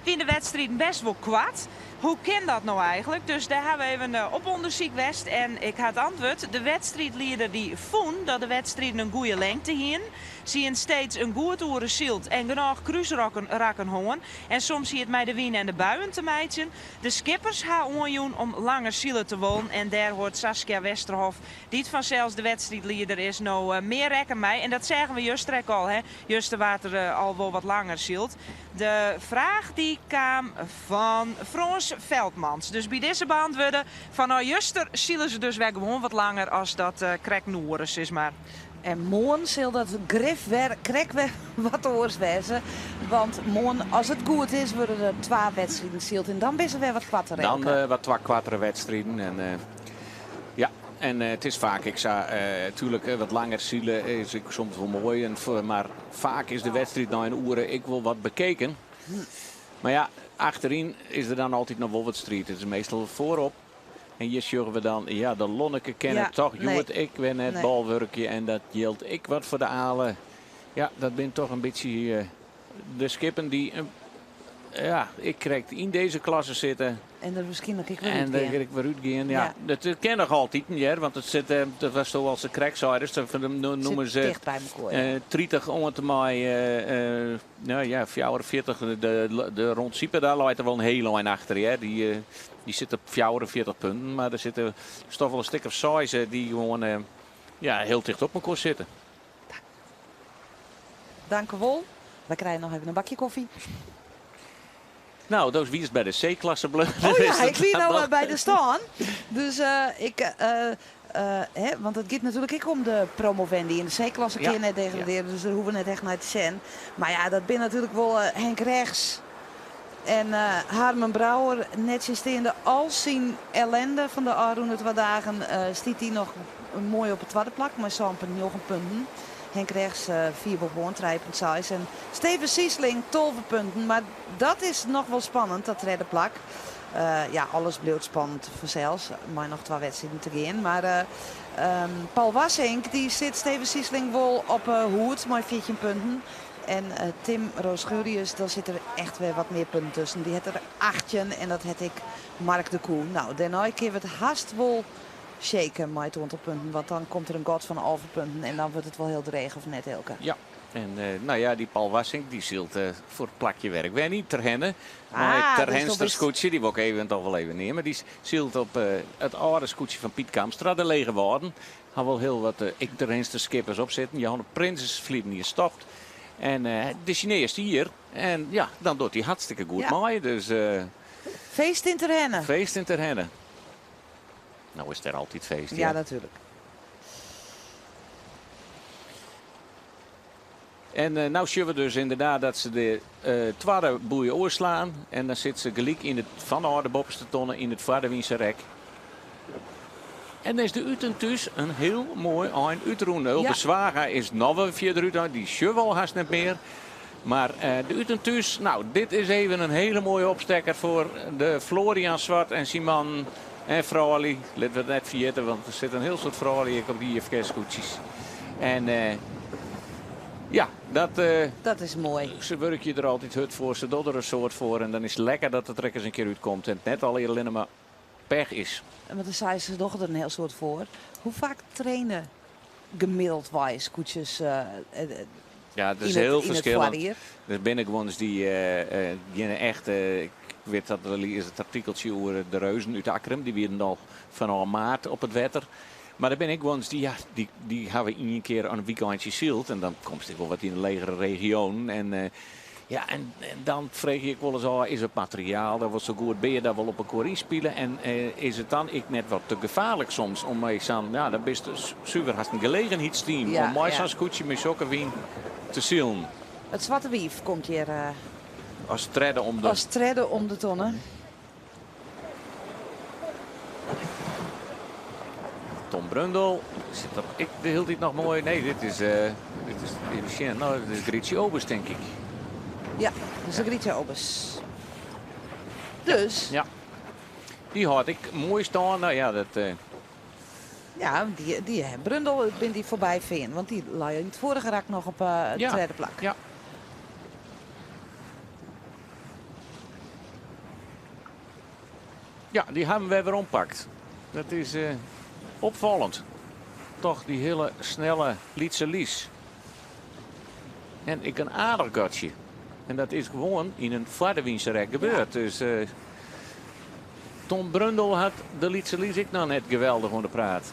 wiene de wedstriden best wol koart. Hoe kin dat no eigentlik? Dus dêr ha we even op ûndersyk west en ik ha it antwurd. De wedstriidlieder dy fûn dat de wedstriden in goede lengte hienen. Se hienen steeds in goed oere syld en genôch krúsrokken rakken hân. En soms hie it mei de wyn en de buien te meitsjen. De skippers ha oanjûn om langer sile te wollen en dêr hâldt Saskia Westerhof, dy't fansels de wedstriidlieder is, no mear rekken mei. En dat seagen we juster ek al, hè. Juster waard der al wol wat langer syld. De fraach dy kaam fan Frâns Veldmans. Dus by dizze beantwurde, fanôf juster sile se dus wer gewoan wat langer as dat krekt in oere, sis mar. En moarn sil dat grif wer krekt wer wat oars wêze. Want moarn, as it goed is, wurde der twa wedstriden syld. En dan binne se wer wat koarter. Dan wat twa koartere wedstriden. En ja, en it is faak ek sa, tuerlik, wat langer sile is ek soms wol moai. En, mar faak is de wedstriid nei in oere ek wol wat bekeken. Mar ja, achteryn is der dan altyd noch wol wat striid. It is meastal foarop. En hjir sjogge we dan, ja, de Lonneke kin it toch hjoed ek wer net bolwurkje. En dat jildt ek wat foar de Ale. Ja, dat binne toch in bytsje de skippen dy't, ja, ek krekt yn dizze klasse sitte. En der wierskynlik ek wer En der útgean. ek wer útgean, ja. Dat kin noch altyd, hear, want it sit, dat was al se krekt sei, dus dat noemen Sit se ticht by mekoar, ja. 30 oant en mei, nou ja, 44, de Ron Sieper, daar leit der wol in hiel ein achter, hear. Dy sit op 44 punten, mar der sitte toch wol in stik of 6 dy't gewoan, ja, hiel ticht op mekoar sitte. Dank u wol. Wy krije noch even in bakje kofje. Nou, dat wie it by de C-klasse bleaun. Oh ja, ik wie no by de stân. Dus ik, hè, want it giet natuerlik ek om de promovendi. Yn de C-klasse kin net degradearje, dus dêr hoege we net echt nei te sjen. Mar ja, dat binne natuerlik wol Henk Rechts en Harmen Brouwer. Nettsjinsteande al syn ellende fan de ôfrûne 2 dagen stiet hy noch moai op it twadde plak mei 7,9 punten. Henk Rechts fier boppe-oan, 3,6. En Steven Siesling 12 punten. Mar dat is noch wol spannend, dat tredde plak. Ja, alles bliuwt spannend fansels, mei noch 2 wedstriden te gean. Mar Paul Wassink dy sit Steven Siesling wol op 'e hûd mei 14 punten. En Tim Roosgurius, dan sit der echt wer wat mear punten tusken. Dy hat der 18 en dat hat ek Mark de Koe. Nou, dêrnei kinne we it hast wol shaken mei it oantal punten. Want dan komt der in gat fan 11 punten en dan wurdt it wol hiel dreech, of net, Eelke? Ja, en nou ja, dy Paul Wassink dy sylt foar it plakje wer ik wer niet Terherne. Ah, Mei het dus Terhenster dat is skûtsje, dy wol ik even toch wol even neame. Dy sylt op it âlde skûtsje fan Piet Kamstra, de Lege Wâlden. Ha wol hiel wat ek Terhenster skippers op sitten. Johanne Prins is ferleden jier stopt. En de Chinees hier. En ja, dan docht hy hartstikke goed mei. Dus, Feest yn Terherne. Feest yn Terherne. Nou is der altyd feest, Ja, ja. natuerlik. En nou sjogge we dus ynderdaad dat se de twadde boei oerslaan. En dan sit se gelyk yn it fan de boppeste tonne yn it foarderwynse rek. En dan is de út en thús in hiel moai ein útrûn. Ulbe Zwaga is noch wer fierder út, dy sjogge we al hast net mear. Mar de út en thús, nou, dit is even in hiele moaie opstekker foar de Florian Zwart en syn man en froulju. Litte we it net ferjitte, want der sit in hiel soad froulju ek op dy IFKS-skûtsjes. En ja, dat, Dat is moai. Se wurkje der altyd hurd foar, se dogge der in soad foar. En dan is it lekker dat it der ek ris in kear útkomt en it net allinne mar pech is. En want dan sei se, se dogge der in hiel soad foar. Hoe faak traine gemiddeld skûtsjes Ja, dat is hiel yn it ferskillend. foarjier? Der binne gewoan dy gjin echte, ik wit dat der is it artikeltsje oer de reuzen út Akkrum, dy wienen al fanôf maart op it wetter. Mar der binne ek gewoan dy, ja, dy hawwe ien kear in weekendje syld en dan komst ek wol wat yn de legere regionen. En ja, Ja, en dan freegje ik wolris ôf, is it materiaal dat wol sa goed, binne je daar wol op elkoar ynspile en is it dan ek net wat te gefaarlik soms om mei sa'n, ja, dan bist suver hast in gelegenheidsteam om mei sa'n skûtsje mei sokke wyn te silen. It Swarte Wief komt hjir as tredde om de as tredde om de tonne. Tom Brundel sit der ek de hiele tiid noch moai. Nee, dit is, dit is even sjen. No, dit is Grietje Obers, tink ik. Ja, dit is de Grietje Obers. Dus. Ja. Dy hâldt ek moai stân. No ja, dat. Ja, dy Brundel bin dy foarby fearn, want dy lei yn it foarige rak noch op it tredde plak. Ja. Ja, dy hawwe him wer werompakt. Dat is opfallend. Toch dy hiele snelle lytse Lies. En ek in aardich gatsje. En dat is gewoan yn in foardewynse rek gebeurd. Dus Tom Brundel hat de lytse Lies ek noch net geweldich oan de praat.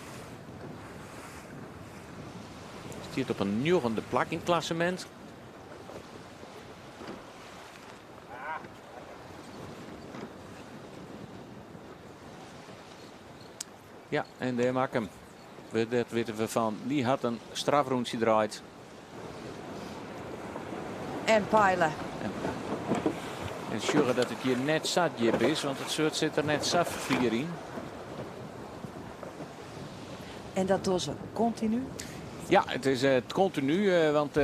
Stiet op in njoggende plak yn it klassemint. Ja, en dêr makke him. Dat witte we fan. Dy hat in strafrûntsje draaid. En peile. En sjogge dat it hjir net sa djip is, want it swurd sit der net sa fier yn. En dat dogge se kontinu? Ja, it is kontinu, want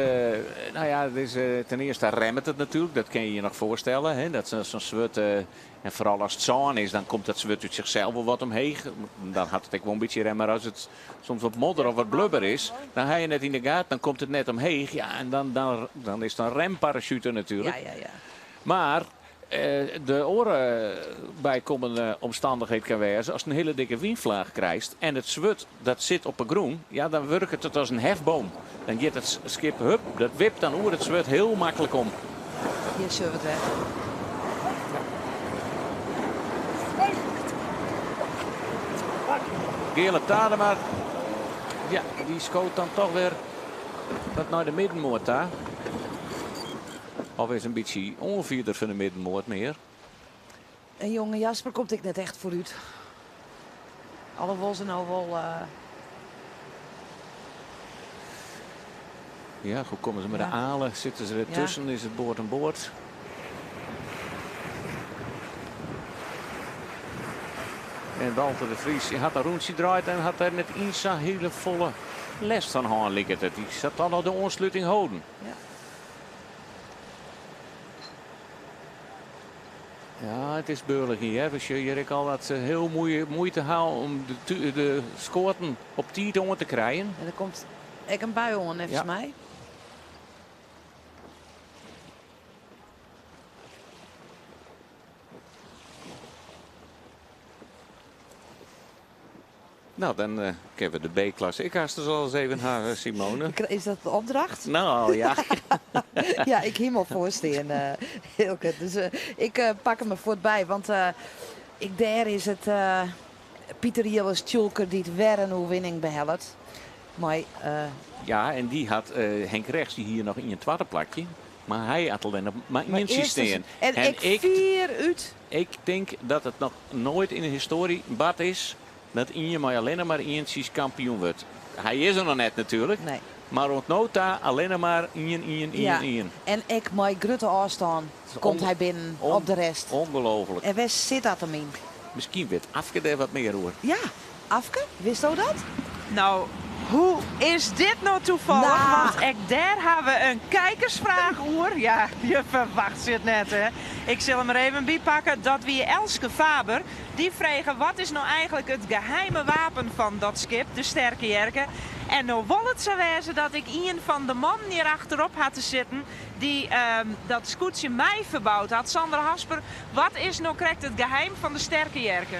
nou ja, it is, ten earste remmet it natuerlik, dat kin je je noch foarstelle. Hè, dat sa'n swurd, en foaral as it sân is, dan komt dat swurd út sichsels wol wat omheech. Dan hat it ek wol in bytsje rem, mar as it soms wat modder of wat blubber is, dan ha je net yn de gaten, dan komt it net omheech. Ja, en dan, dan, dan is it in remparachute natuerlik. Mar de oare bykommende omstannichheid kin wêze, ast in hiele dikke wynflaach krijst en it swurd dat sit op 'e grûn, ja, dan wurket it as in hefboom. Dan giet it skip, hup, dat wipt dan oer it swurd hiel maklik om. Hjir sjogge we it wer. Geale Tadema, ja, dy skoot dan toch wer wat nei de middenmoat ta. Of is in bytsje oanfierder fan de middenmoat mear. En jonge Jasper komt ek net echt foarút. Alhoewol se no wol. Ja, hoe komme se mei de alen? Sitte se der tusken? Is it board en board? En Walter de Vries hat in rûntsje draaid en hat der net iens sa hiele folle lêst fan hân, liket it. Dy hat dan noch de oansluting holden. Ja, it is beurlich hjir. We sjogge hjir ek al dat se hiel muoite ha om de skoaten op tiid oan te krijen. En der komt ek in bui oan, neffens my. Nou, dan kinne we de B-klasse ek hast al ris even ha, Simone. Is dat de opdracht? Nou, ja. Ja, ik hie him al foarstean, Hilke. Dus ik pak him der fuort by, want ek dêr is it Pieter Jilles Tjoelker dy't wer in oerwinning behellet. Mei, Ja, en dy hat Henk Rechts, dy hie noch ien twadde plakje. Mar hy hat allinnich mar Mar ientsje earst stean. En En ek fier út. Ik tink dat it noch noait yn de histoarje bard is dat ien mei allinnich mar ientsjes kampioen wurdt. Hy is der noch net natuerlik, Nee. mar oant no ta allinnich mar ien, ien, ien, ien. En ek mei grutte ôfstân komt hy binnen op de rest. Ongelooflik. En wêr sit dat him yn? Miskien wit Afke dêr wat mear oer. Ja, Afke, witsto dat? Nou, hoe is dit no toevallig? Nou. Want ek dêr ha we in kijkersfraach oer. Ja, je ferwachtsje it net, hè? Ik sil him der even by pakke. Dat wie Elske Faber. Dy frege, wat is no eigentlik it geheime wapen fan dat skip, de Sterke Jerke? En no wol it sa wêze dat ik ien fan de mannen hjir achterop ha te sitten dy't dat skûtsje mei ferboud hat. Sander Hasper, wat is no krekt it geheim fan de Sterke Jerke?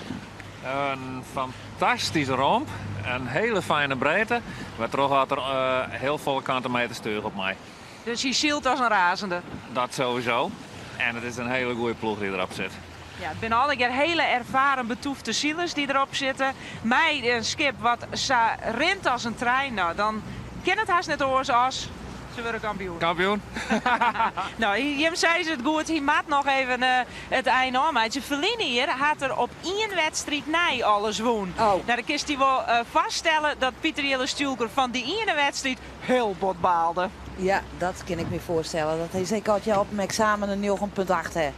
In fantastyske romp, in hiele fijne breedte, wêrtroch hat er hiel folle kante meter stuch op mei. Dus hy sylt as in razende? Dat sowieso. En it is in hiele goede ploech dy't derop sit. Ja, it binne allegear hiele erfaren betûfte silers dy't derop sitte. Mei in skip wat sa rint as in trein, no, dan kin it hast net oars as. Se wurde kampioen. Kampioen. No, jim sizze it goed, hy moat noch even it ein ôfmeitsje. Ferline jier hat er op ien wedstriid nei alles wûn. Oh. No, dan kinst dy wol foarstelle dat Pieter Jilles Tjoelker fan dy iene wedstriid hiel bot baalde. Ja, dat kin ik my foarstelle. Dat is ek as je op in eksamen in 9,8 ha.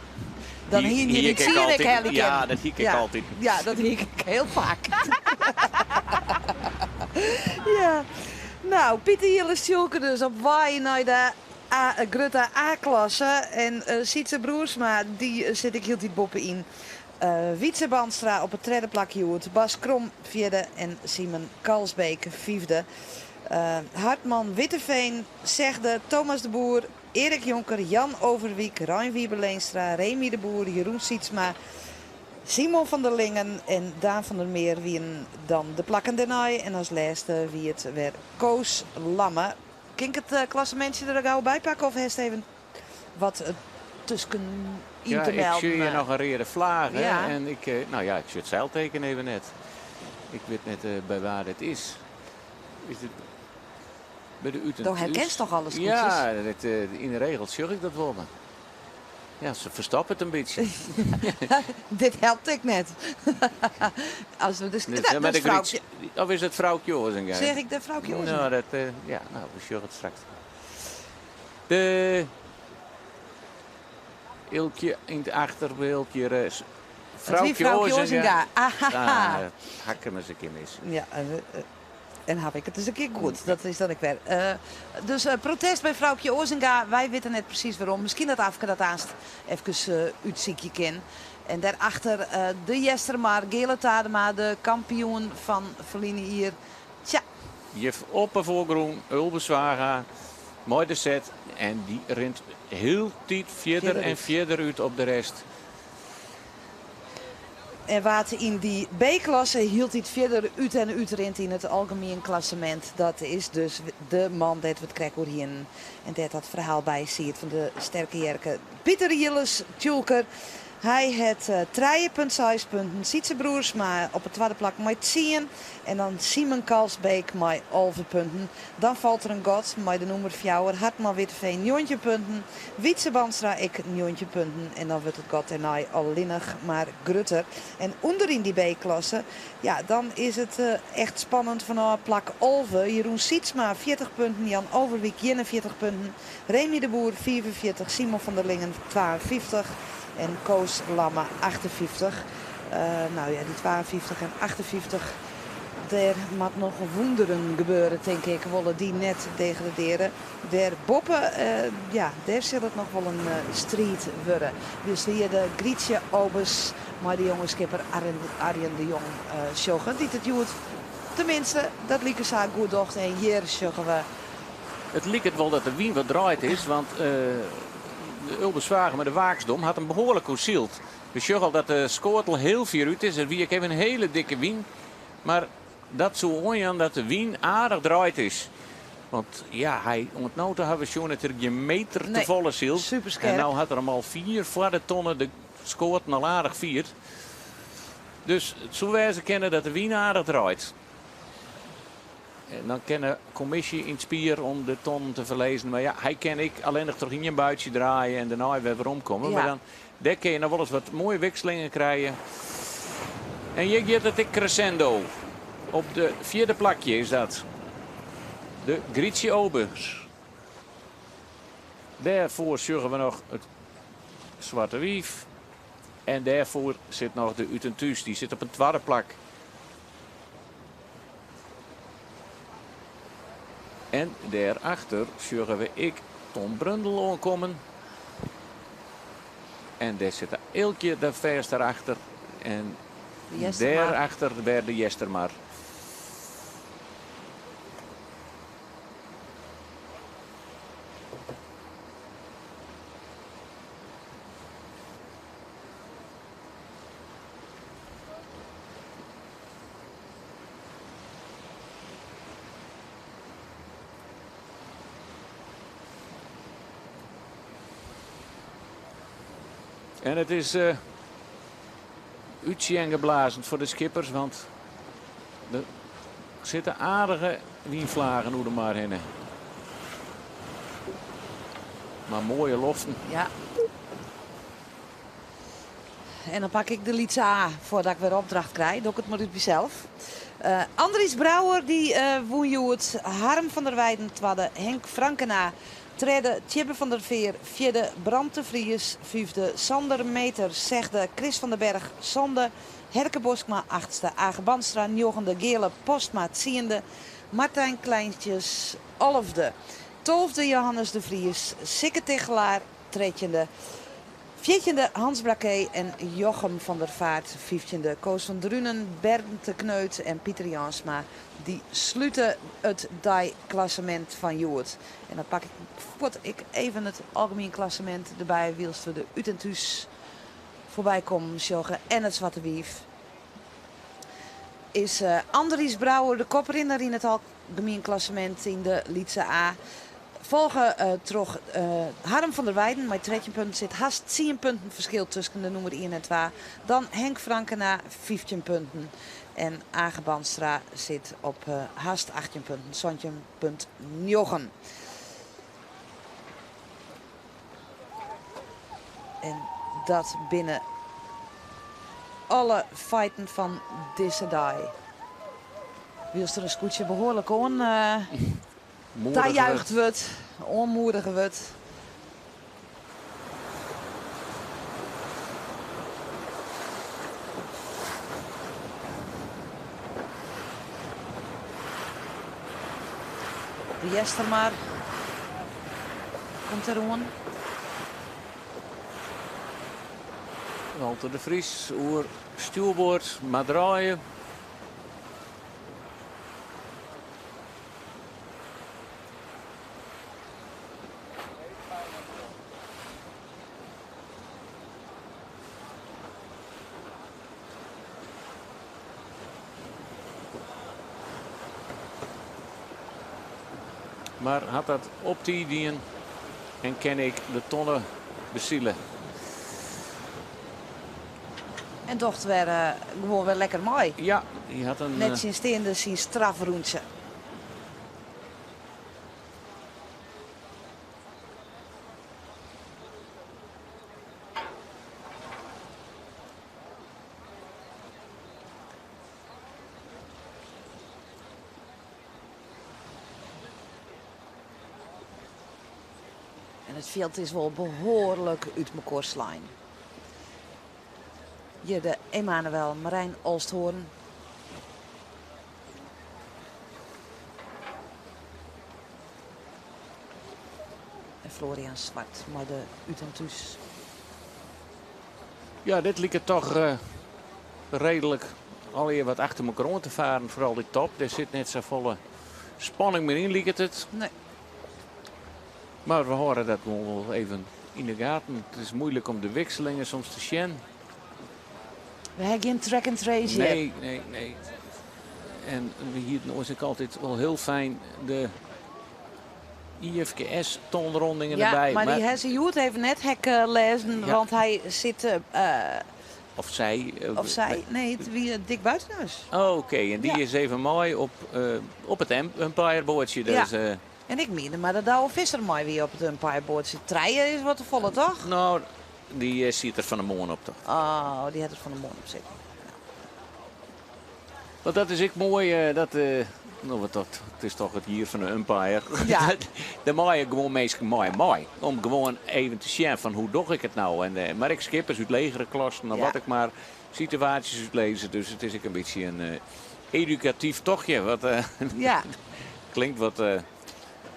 Dan hiene je Hie dy ik ek tsien ek altyd. helje Ja, kinnen. dat hie ik ek Ja. altyd. Ja, dat hie ik ek hiel faak. Ja. No, Pieter Jilles Tjoelker dus op wei nei de A, grutte A-klasse. En Sytse Broersma, dy sit ek hieltyd boppe-yn. Wietse Bandstra op it tredde plak hjoed. Bas Krom fjirde en Simon Kalsbeek fyfde. Hartman Witteveen sechde, Thomas de Boer, Erik Jonker, Jan Overwiek, Rein Wiebe Leenstra, Remy de Boer, Jeroen Sietsma, Simon van der Lingen en Daan van der Meer wienen dan de plakken dêrnei. En as lêste wie it wer Koos Lamme. Kin ik it klassemintsje der gau by pakke of hast even wat tusken yn Ja, te ik melden? sjoch hjir noch in reade flage. Ja. En ik, no ja, ik sjoch it seilteken even net. Ik wit net by wa dit is. Is dit by de Ut en Do Thús? herkenst toch alle skûtsjes? Ja, yn de regel sjoch ik dat wol. Mar ja, se ferstoppe it in bytsje. Dit helpt ek net. As we dus, Dit, nou, maar dat is de Grieks- Froukje. Of is it Froukje Oazinga? Zeg ik de Froukje Oazinga? Nou, dat, ja, nou, we sjogge it straks. De Ilkje yn it achterbyld hjir, Het wie Froukje Froukje Oazinga. Oazinga. Ahaha. Ah, hak him ris in kear mis. Ja, en haw ik it ris in kear goed. Dat is dan ek wer. Dus protest by Froukje Oazinga. Wy witte net presys wêrom. Miskien dat Afke dat aanst efkes útsykje kin. En daarachter de Eastermar, Geale Tadema, de kampioen fan ferline jier. Tja. Juf op de foargrûn, Ulbe Zwaga, mei de set. En dy rint hieltyd fierder Fierder en út. fierder út op de rest. En wa't yn dy B-klasse hieltyd fierder út en út rint yn it algemien klassemint, dat is dus de man dêr't we it krekt oer hienen. En dêr't dat ferhaal by siet fan de Sterke Jerke. Pieter Jilles Tjoelker. Hy hat 3,6 punten. Sytse Broersma op it twadde plak mei 10. En dan Simon Kalsbeek mei 11 punten. Dan falt der in gat mei de nûmer 4. Hartman Witteveen 19 punten. Wietse Bandstra ek 19 punten. En dan wurdt it gat dêrnei allinnich mar grutter. En ûnderyn dy B-klasse, ja, dan is it echt spannend fanôf plak 11. Jeroen Sietsma 40 punten. Jan Overwiek 41 punten. Remy de Boer 45. Simon van der Lingen 52. En Koos Lamme 58. Nou ja, die 52 en 58, dêr moat noch wûnderen gebeure, tink ik. Wolle dy net degradearje. Dêr boppe, ja, dêr sil it noch wol in striid wurde. Dus hjir de Grietje Obes mei de jonge skipper Arjen de Jong sjogge. Dy't it hjoed, teminsten, dat like sa goed docht. En hjir sjogge we. It liket wol dat de wyn wat draaid is, want de Ulbe Zwaga mei de Waaksdom hat in behoarlik oersyld. We sjogge al dat de skoatel hiel fier út is. Der wie ek even in hiele dikke wyn. Mar dat soe oanjaan dat de wyn aardich draaid is. Want ja, hy, oant no ta hawwe we sjoen dat er gjin meter te Nee, folle sylt. superskerp. En no hat er him al fier foar de tonne de skoaten al aardich fierd. Dus it soe wêze kinne dat de wyn aardich draait. En dan kin de kommisje yn it spier om de tonnen te ferlizzen. Mar ja, hy kin ek allinnich troch ien buitsje draaie en dêrnei wer weromkomme. Mar dan, dêr kinne je noch wolris wat moaie wikselingen krije. En hjir giet it ek crescendo. Op de fjirde plakje is dat de Grietje Obers. Dêrfoar sjogge we noch it Swarte Wief. En dêrfoar sit noch de Ut en Thús. Dy sit op in twadde plak. En dêrachter sjogge we ek Tom Brundel oankommen. En dêr sit Eelkje de fêst dêrachter. En De Eastermar. dêrachter wer de Eastermar. En it is útsjen geblazen foar de skippers, want der sitte aardige wynflagen oer de mar hinne. Maar mooie loften. Ja. En dan pak ik de Lytse A foardat ik wer opdracht krij. Doch ik it mar út mysels. Andries Brouwer dy wûn hjoed. Harm van der Weijden twadde. Henk Frankena tredde. Tjibbe van der Veer fjirde. Brand de Vries fyfde. Sander Meter sechde. Chris van der Berg sânde. Herke Boskma achtste. Age Bandstra njoggende. Geale Postma tsiende. Martijn Kleintjes alfde. Tolfde Johannes de Vries. Sikke Tichelaar trettjinde. Fjirtjinde Hans Braké en Jochem van der Vaart. Fyftjinde Koos van Drunen, Bernd de Kneut en Pieter Jansma. Dy slute it deiklassemint fan hjoed. En dan pak ik fuort ek even it algemien klassemint derby, wylst we de út en thús foarby kommen sjogge en it Swarte Wief. Is Andries Brouwer de koprinner yn it algemien klassemint yn de Lytse A. Folge troch Harm van der Weijden mei 13 punten. Sit hast 10 punten ferskil tusken de nûmer ien en twa. Dan Henk Frankena 15 punten. En Age Bandstra sit op hast 18 punten, 17,9. En dat binne alle feiten fan dizze dei. Wylst der in skûtsje behoarlik oan tajuicht wurdt, oanmoedige wurdt. De Eastermar komt deroan. Walter de Vries oer stjoerboard, mar draaie. Maar hat dat op tiid dien en kin ik de tonne besile. En docht wer gewoan wer lekker mei. Ja, dy hat in, Nettsjinsteande syn strafrûntsje. En it fjild is wol behoarlik út mekoar slein. Hjir de Emanuel Marijn Olsthoorn. En Florian Zwart mei de út en thús. Ja, dit liket toch redelijk allegear wat achter mekoar oan te faren. Foaral dy top, dêr sit net safolle spanning mear yn, liket it. Nee. Mar we hâlde dat gewoan wol even yn de gaten. It is moeilik om de wikselingen soms te sjen. We ha gjin track and trace hjir. Nee, nee, nee. En we hienen oars ek altyd wol hiel fijn de IFKS-tonrondingen Ja, derby. mar dy Maar ha se hjoed even net hek lêzen, Ja. want hy sit, Of sy, Of sy? Nee, it wie Dick Buitenhuis. Oh, oké, en dy Ja. is even mei op it umpireboardsje. Ja. Dus, En ik miende mar dat Douwe Visser mei wie op it umpireboardsje. Trije is wat te folle, toch? Nou, dy siet der fan 'e moarn op, toch? Oh, dy hat der fan 'e moarn op sitten. Want dat is ek moai, dat, no, want dat, it is toch it jier fan de umpire. Ja. Dêr meie gewoan minsken mei mei. Om gewoan even te sjen fan hoe doch ik it no. En mar ek skippers út legere klassen of Ja. wat ek mar situaasjes útlizze. Dus it is ek in bytsje in edukatyf tochtje. Wat Ja. klinkt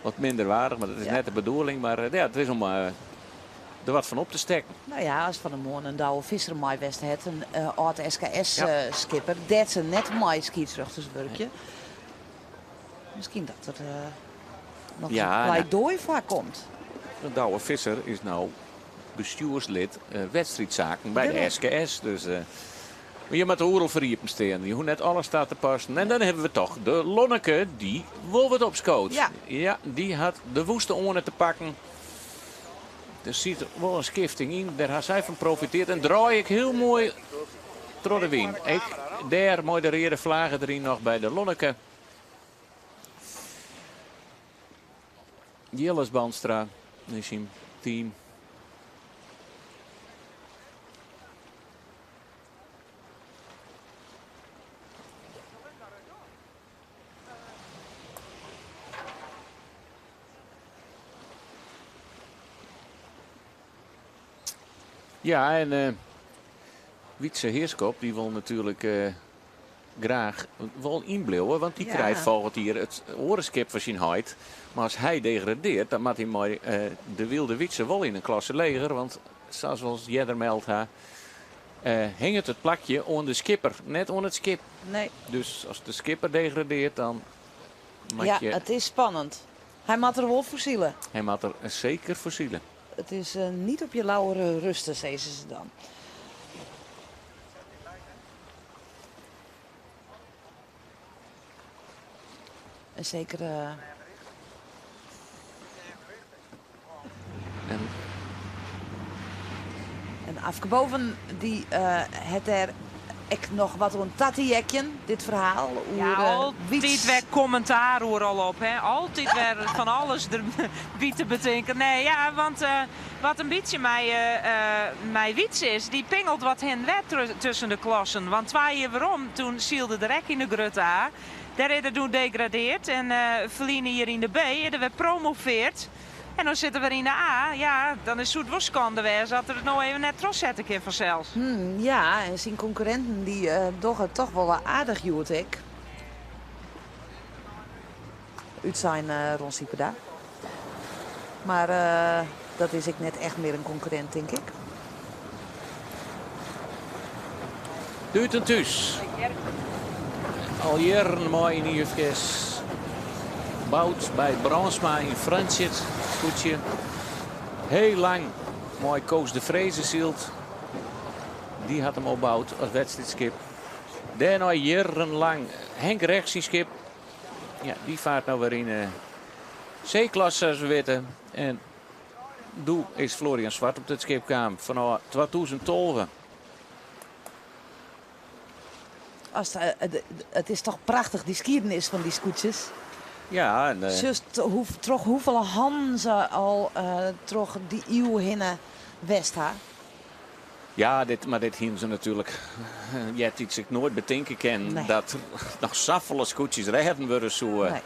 wat minder aardich, mar dat is Ja. net de bedoeling. Mar ja, it is om der wat fan op te stekken. Nou ja, as fan 'e moarn in Douwe Visser mei west hat, in âld S K S, Ja. skipper, dêr't se net mei skiedsrjochters wurkje. Miskien dat der noch Ja, in nou. pleidooi foar komt. De Douwe Visser is nou bestjoerslid wedstriidzaken by de Daarom. SKS. Dus maar je moet de oerl verriepen staan. Je hoeft net alles daar te passen. En dan hebben we toch de Lonneke die wel wat opschoot. Ja. Ja, die had de woeste oren te pakken. Er zit wel een schifting in. Daar had zij van profiteerd. En draai ik heel mooi door de wind. Ik, daar mooi de rode vlaggen erin nog bij de Lonneke. Jilles Bandstra is hem. Team. Ja, en Wietse Heerschop die wil natuurlijk graach wol ynbliuwe, want dy krijt folgjend jier it oare skip fan syn heit. Mar as hy degradearret, dan moat hy mei de Wylde Wietse wol yn in klasse leger, want sa as we al earder meld ha, hinget it plakje oan de skipper, net oan it skip. Nee. Dus as de skipper degradearret, dan moat Ja, je... it is spannend. Hy moat der wol foar sile. Hy moat der seker foar sile. It is niet op je lauweren rusten, sizze se dan. En seker. En, en Afke Boven dy hat dêr ek noch wat oan ta te heakjen, dit ferhaal oer Ja, altyd Wyts. wer kommentaar oeral op, hè. Altyd wer fan alles derby te betinken. Nee, ja, want wat in bytsje mei Wyts is, dy pingelt wat hinne en wer tusken de klassen. Want twa jier werom, doe sylde er ek yn de grutte A. Dêr is er doe degradeard en ferline jier yn de B is er wer promoveerd. En dan sit er wer yn de A. Ja, dan is it wol skande wêze as er it no even net trochsette kin fansels. Ja, en syn konkurrinten dy dogge it toch wol aardich hjoed ek. Útsein Ron Sieperda. Mar dat is ek net echt mear in konkurrint, tink ik. Ut en thús. Al jierren mei yn IFKS. Boud by Brandsma yn Frjentsjer. Skûtsje. Heel lang mei Koos de Vreeze syld. Dy hat him opboud as wedstriidskip. Dêrnei jierrenlang Henk Rechts syn skip. Ja, dy fart no wer yn de C-klasse, sa as we witte. En doe is Florian Zwart op dit skip kaam fanôf 2012. As, it is toch prachtich, dy skiednis fan dy skûtsjes. Ja, en, Sjochst troch hoefolle hannen se al troch dy iuw hinne west ha. Ja, mar dit hiene se natuerlik eartiids ek noait betinke kinnen Nee. dat noch safolle skûtsjes rêden wurde soe. Nee.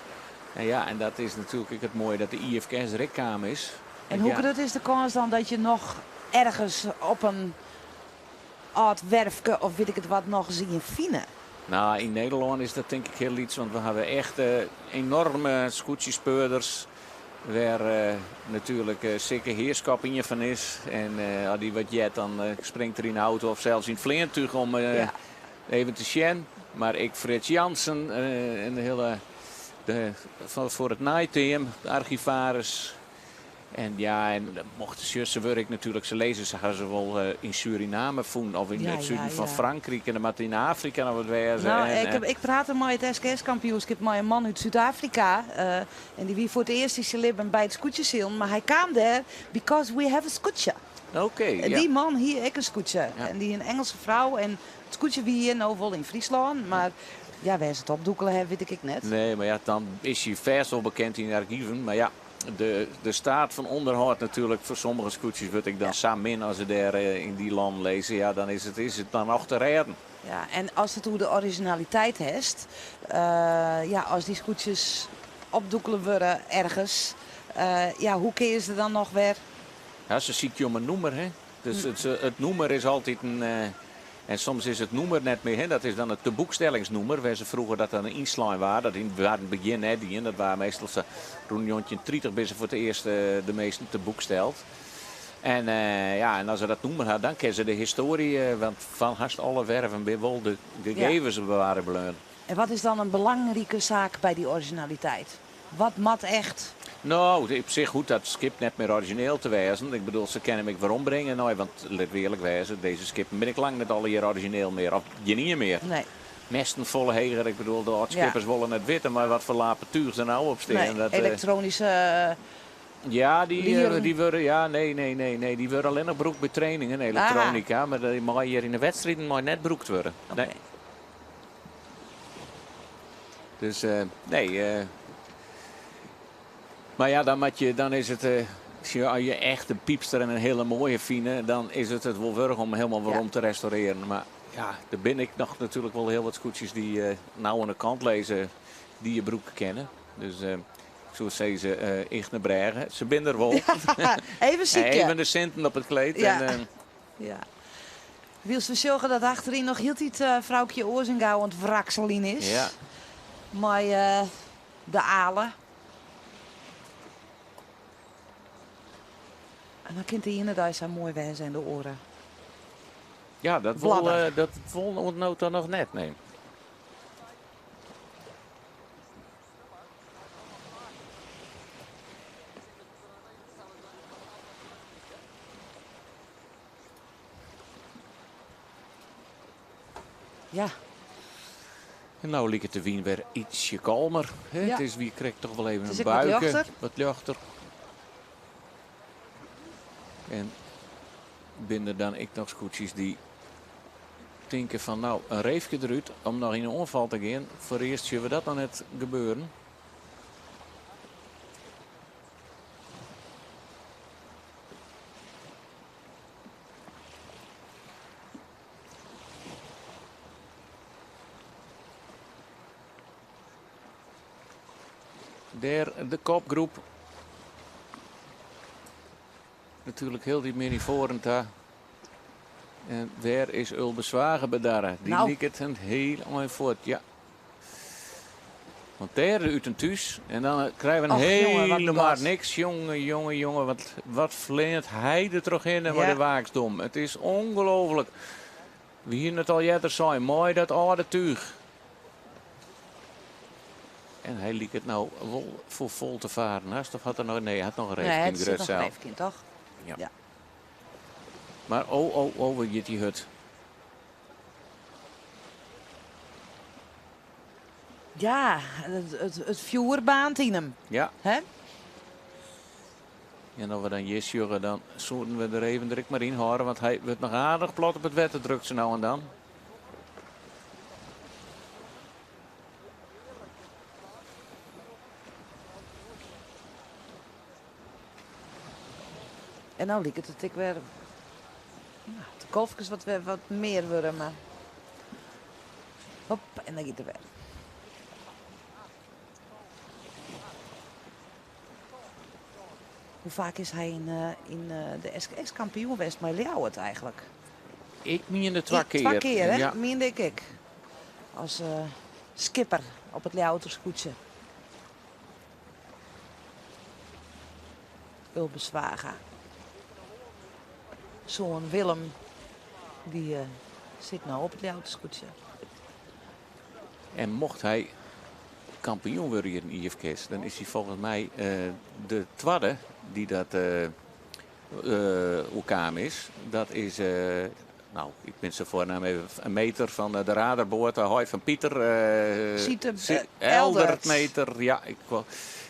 En ja, en dat is natuerlik ek it moaie dat de IFKS der ek kaam is. En hoe grut is de kâns dan dat je noch ergens op in âld werfke of wit ik it wat noch ris ien fine? Nou, yn Nederlân is dat tink ik hiel lyts, want we hawwe echt enoarme skûtsjespeurders. Wêr natuerlik Sikke Heerschop ien fan is. En as dy wat heart, dan springt er yn de auto of sels yn it fleantúch om even te sjen. Mar ek Frits Jansen en de hiele de, foar it neiteam, de archivaris. En ja, en mocht de sjusse wurk natuerlik, se lizze, se ha se wol yn Suriname fûn of yn it suden fan Frankryk en dan moat yn Afrika noch wat wêze. Nou, ik prate mei it SKS-kampioenskip mei in man út Súd-Afrika en dy wie foar it earst yn syn libben by it skûtsjesilen, mar hy kaam dêr because we have a skûtsje. Dy man hie ek in skûtsje en dy in Ingelske frou en it skûtsje wie hjir no wol yn Fryslân, mar ja, wêr se it opdûkele hawwe, wit ik ek net. Nee, mar ja, dan is hy fêst wol bekend yn de argiven, mar ja. De staat fan ûnderhâld natuerlik foar sommige skûtsjes wurdt ek dan sa min as se dêr yn dy lannen lizze. Ja, dan is it dan noch te rêden. Ja, en ast it oer de orizjinaliteit hast, ja, as dy skûtsjes opdûkele wurde ergens, ja, hoe kinne se dan noch wer? Ja, se sykje om in nûmer, hè. Dus it nûmer is altyd in. En soms is it nûmer net mear, hè, dat is dan it teboekstellingsnûmer, wêr se froeger dat dan ynslein waard. Dat waard yn it begjin net dien, dat waard meastal sa rûn 1930 binne se foar it earst de measten te boek steld. En ja, en as se dat nûmer ha, dan kinne se de histoarje, want fan hast alle werven binne wol de gegevens bewarre bleaun. En wat is dan in belangrike saak by dy orizjinaliteit? Wat moat echt? No, op sich hoecht dat skip net mear orizjineel te wêzen. Ik bedoel, se kinne him ek werombringe nei, want lit we earlik wêze, dizze skippen binne ek lang net allegear orizjineel mear, of gjinien mear. Nee. Mesten folle heger, ik bedoel, de âld-skippers wolle net witte, mar wat foar lapen túch der no op stean. Nee, dat, elektronyske Ja, dy, lieren. dy wurde, ja, nee, nee, nee, nee, dy wurde allinnich brûkt by trainingen, elektronika, mar dy mei hjir yn de wedstriden mei net brûkt wurde. Nee. Dus nee. Mar ja, dan moat je, dan is it. Sjoch, as je echt in pypster en in hiele moaie fine, dan is it it wol wurdich om helemaal werom te restaurearjen. Mar ja, der binne ek noch natuerlik wol hiel wat skûtsjes dy't no oan de kant lizze, dy't je brûke kinne. Dus ik soe sizze, Ychtenbrêge, se binne der wol. Even sykje. Even de sinten op it kleed. Ja. Ja. Wylst we sjogge dat achteryn noch hieltyd Froukje Oazenga oan it wrakseljen is. Ja. Mei de Ale. En dan kin it de iene dei sa moai wêze en de oare. Ja, dat wol, dat wol oant no ta noch net, nee. Ja. En no liket de wyn wer ytsje kalmer. Hè? Ja. It is wie krekt toch wol even It is in ek wat buike. ljochter. Wat ljochter. En binne der dan ek noch skûtsjes dy't tinke fan no, in reefke derút om noch yn de oanfal te gean. Foarearst sjogge we dat noch net gebeuren. Dêr de kopgroep. Natuerlik hieltyd mear yn foaren ta. En wêr is Ulbe Zwaga bedarre? Dy Nou. liket in hiel ein fuort. Ja. Want dêr út en thús. En dan krije we in Och, jonge, wat een helemaal gat. niks. Jonge, jonge, jonge. Wat, wat fleant hy der trochhinne mei Ja. de waaksdom. It is ongelooflik. We hiene it al earder sein. Mei dat âlde túch. En hy liket no wol foar fol te faren. Hast of hat er noch? Nee, hy hat noch in Nee, reefke yn it sit noch in grutseil. reefke yn, toch? Ja. Ja. Maar oh, oh, oh, wat giet dy hurd. Ja, it fjoer baarnt yn him. Ja. Hè? En as we dan hjir sjogge, dan soenen we der even drek mar yn hâlde, want hy wurdt noch aardich plat op it wetter drukt sa no en dan. En no liket it ek wer, nou, de golfkes wat, wer wat mear wurde, mar hop, en dan giet er wer. Hoe faak is hy yn de SKS kampioen west mei Ljouwert eigentlik? Ik miende twa Twa kear. kear, hè? Ja. Miende ik ek. As skipper op it Ljouwerter skûtsje. Ulbe Zwaga. Soan Willem, dy sit no op it Ljouwerter skûtsje. En mocht hy kampioen wurde hjir yn IFKS, dan is hy folgens my de twadde dy't dat oerkaam is. Dat is, nou, ik bin syn foarnaam even, in meter fan de radarboat, de heit fan Pieter. Siete, Eldert Eldert. Meter, ja, ik wol.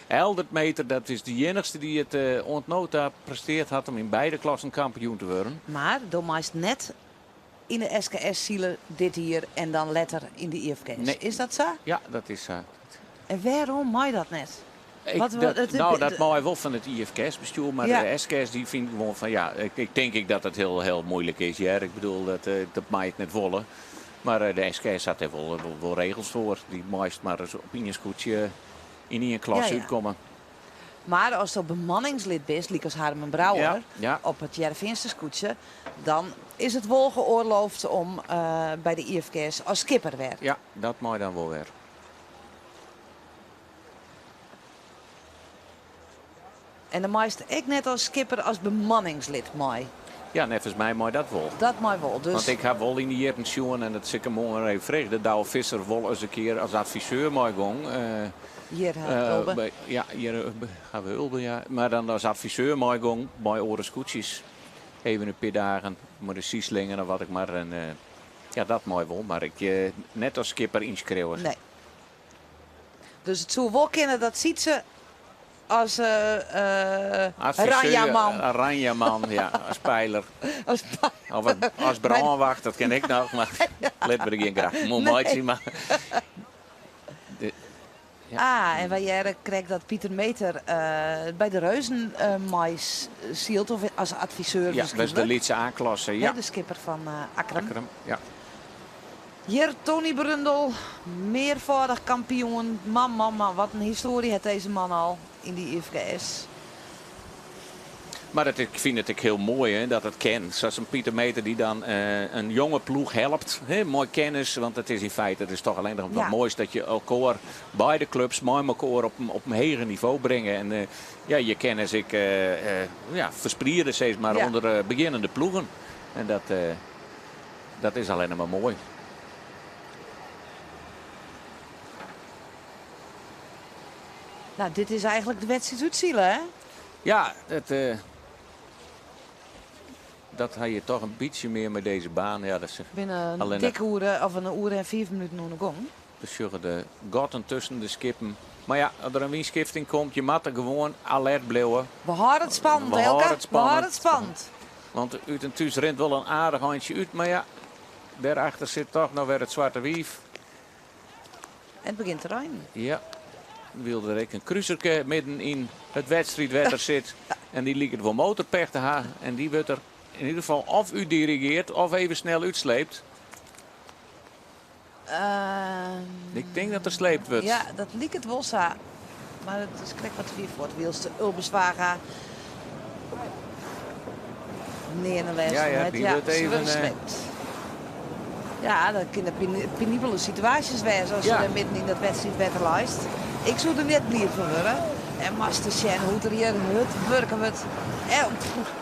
Eldert Meter, dat is de iennichste dy't it oant no ta presteard hat om yn beide klassen kampioen te wurden. Mar do meist net yn de SKS sile dit jier en dan letter yn de IFKS. Nee. Is dat sa? Ja, dat is sa. En wêrom mei dat net? Wat, het, Dat mei wol fan it IFKS-bestjoer, mar Ja. de SKS dy fynt gewoan fan ja, ik tink ek dat it hiel, hiel muoilik is. Ja. Ik bedoel, dat mei ik net wolle. Mar de SKS hat dêr wol regels foar. Dy meist mar ris op ien skûtsje yn ien klas útkomme. Mar ast bemanningslid bist, lykas Harmen Brouwer, op it Hearrenfeanster skûtsje, dan is it wol geoorloofd om by de IFKS as skipper wer. Ja, dat mei dan wol wer. En dan meist ek net as skipper as bemanningslid mei. Ja, neffens my mei dat wol. Dat mei wol. Dus... Want ik ha wol yn de jierren sjoen, en dat sil ik him moarn even freegje, dat Douwe Visser wol ris in kear as adviseur meigong. Hjir ha we Ulbe. By, ja, hjir ha we Ulbe, ja. Mar dan as adviseur meigong mei oare skûtsjes. Even in pear dagen mei de syslingen of wat ek mar. En ja, dat mei wol, mar ik net as skipper ynskriuwe. Nee. Dus it soe wol kinne dat Sietse as Adviseur, Oranjeman. Oranjeman, ja, as peiler. As peiler. Of as brânwacht, dat kin ik noch, mar lit we der gjin gracht om Nee. meitsje, mar de, Ah, en wy hearre krekt dat Pieter Meeter by de Reuzen mei sylt, of as adviseur Ja, dat is de wierskynlik. lytse A-klasse, ja. De skipper fan Akkrum. Akkrum, ja. Hjir Tony Brundel, mearfâldich kampioen. Man, man, man, wat in histoarje hat dizze man al yn dy IFKS. Mar it, ik fyn it ek hiel moai hè, dat it kin. Sa 's in Pieter Meeter dy't dan in jonge ploech helpt hè, mei kennis. Want it is yn feite it is toch allinnich wat moais dat je elkoar, beide klups, mei elkoar op in heger nivo bringe. En ja, je kennis ek ja, ferspriede sis mar, ûnder begjinnende ploegen. En dat is allinnich mar moai. Nou, dit is eigentlik de wedstriid útsile, hè? Ja, dat ha je toch in bytsje mear mei dizze baan. Ja, dat is Binne in allinnich dikke oere of in oere en 5 minuten oan de gong. We sjogge de gatten tusken de skippen. Mar ja, as der in wynskifting komt, je moatte gewoan alert bliuwe. We hâlde it spannend, We hâlde Elke. it We hâlde spannend. it spannend. Want Ut en Thús rint wol in aardich eintsje út. Mar ja, dêrachter sit toch noch wer it Swarte Wief. En it begjint te reinen. Ja, wylst der ek in kruserke midden yn it wedstriidwetter sit. En dy liket wol motorpech te ha. En dy wurdt der yn ieder gefal of útdirigeard of even snel útsleept. Ik tink dat der sleept wurdt. Ja, dat liket wol sa. Mar it is krekt wat te fier fuort. Wylst de Ulbe Zwaga nearne lêst Ja, fan ja, hat. dy Ja, wurdt se wurde even, sleept. Ja, dat kinne penibele situaasjes wêze as se dêr midden yn dat wedstriidwetter leist. Ik soe der net bliid fan wurde. En moatst ris sjen hoe't der hjir hurd wurke wurdt. En, pff.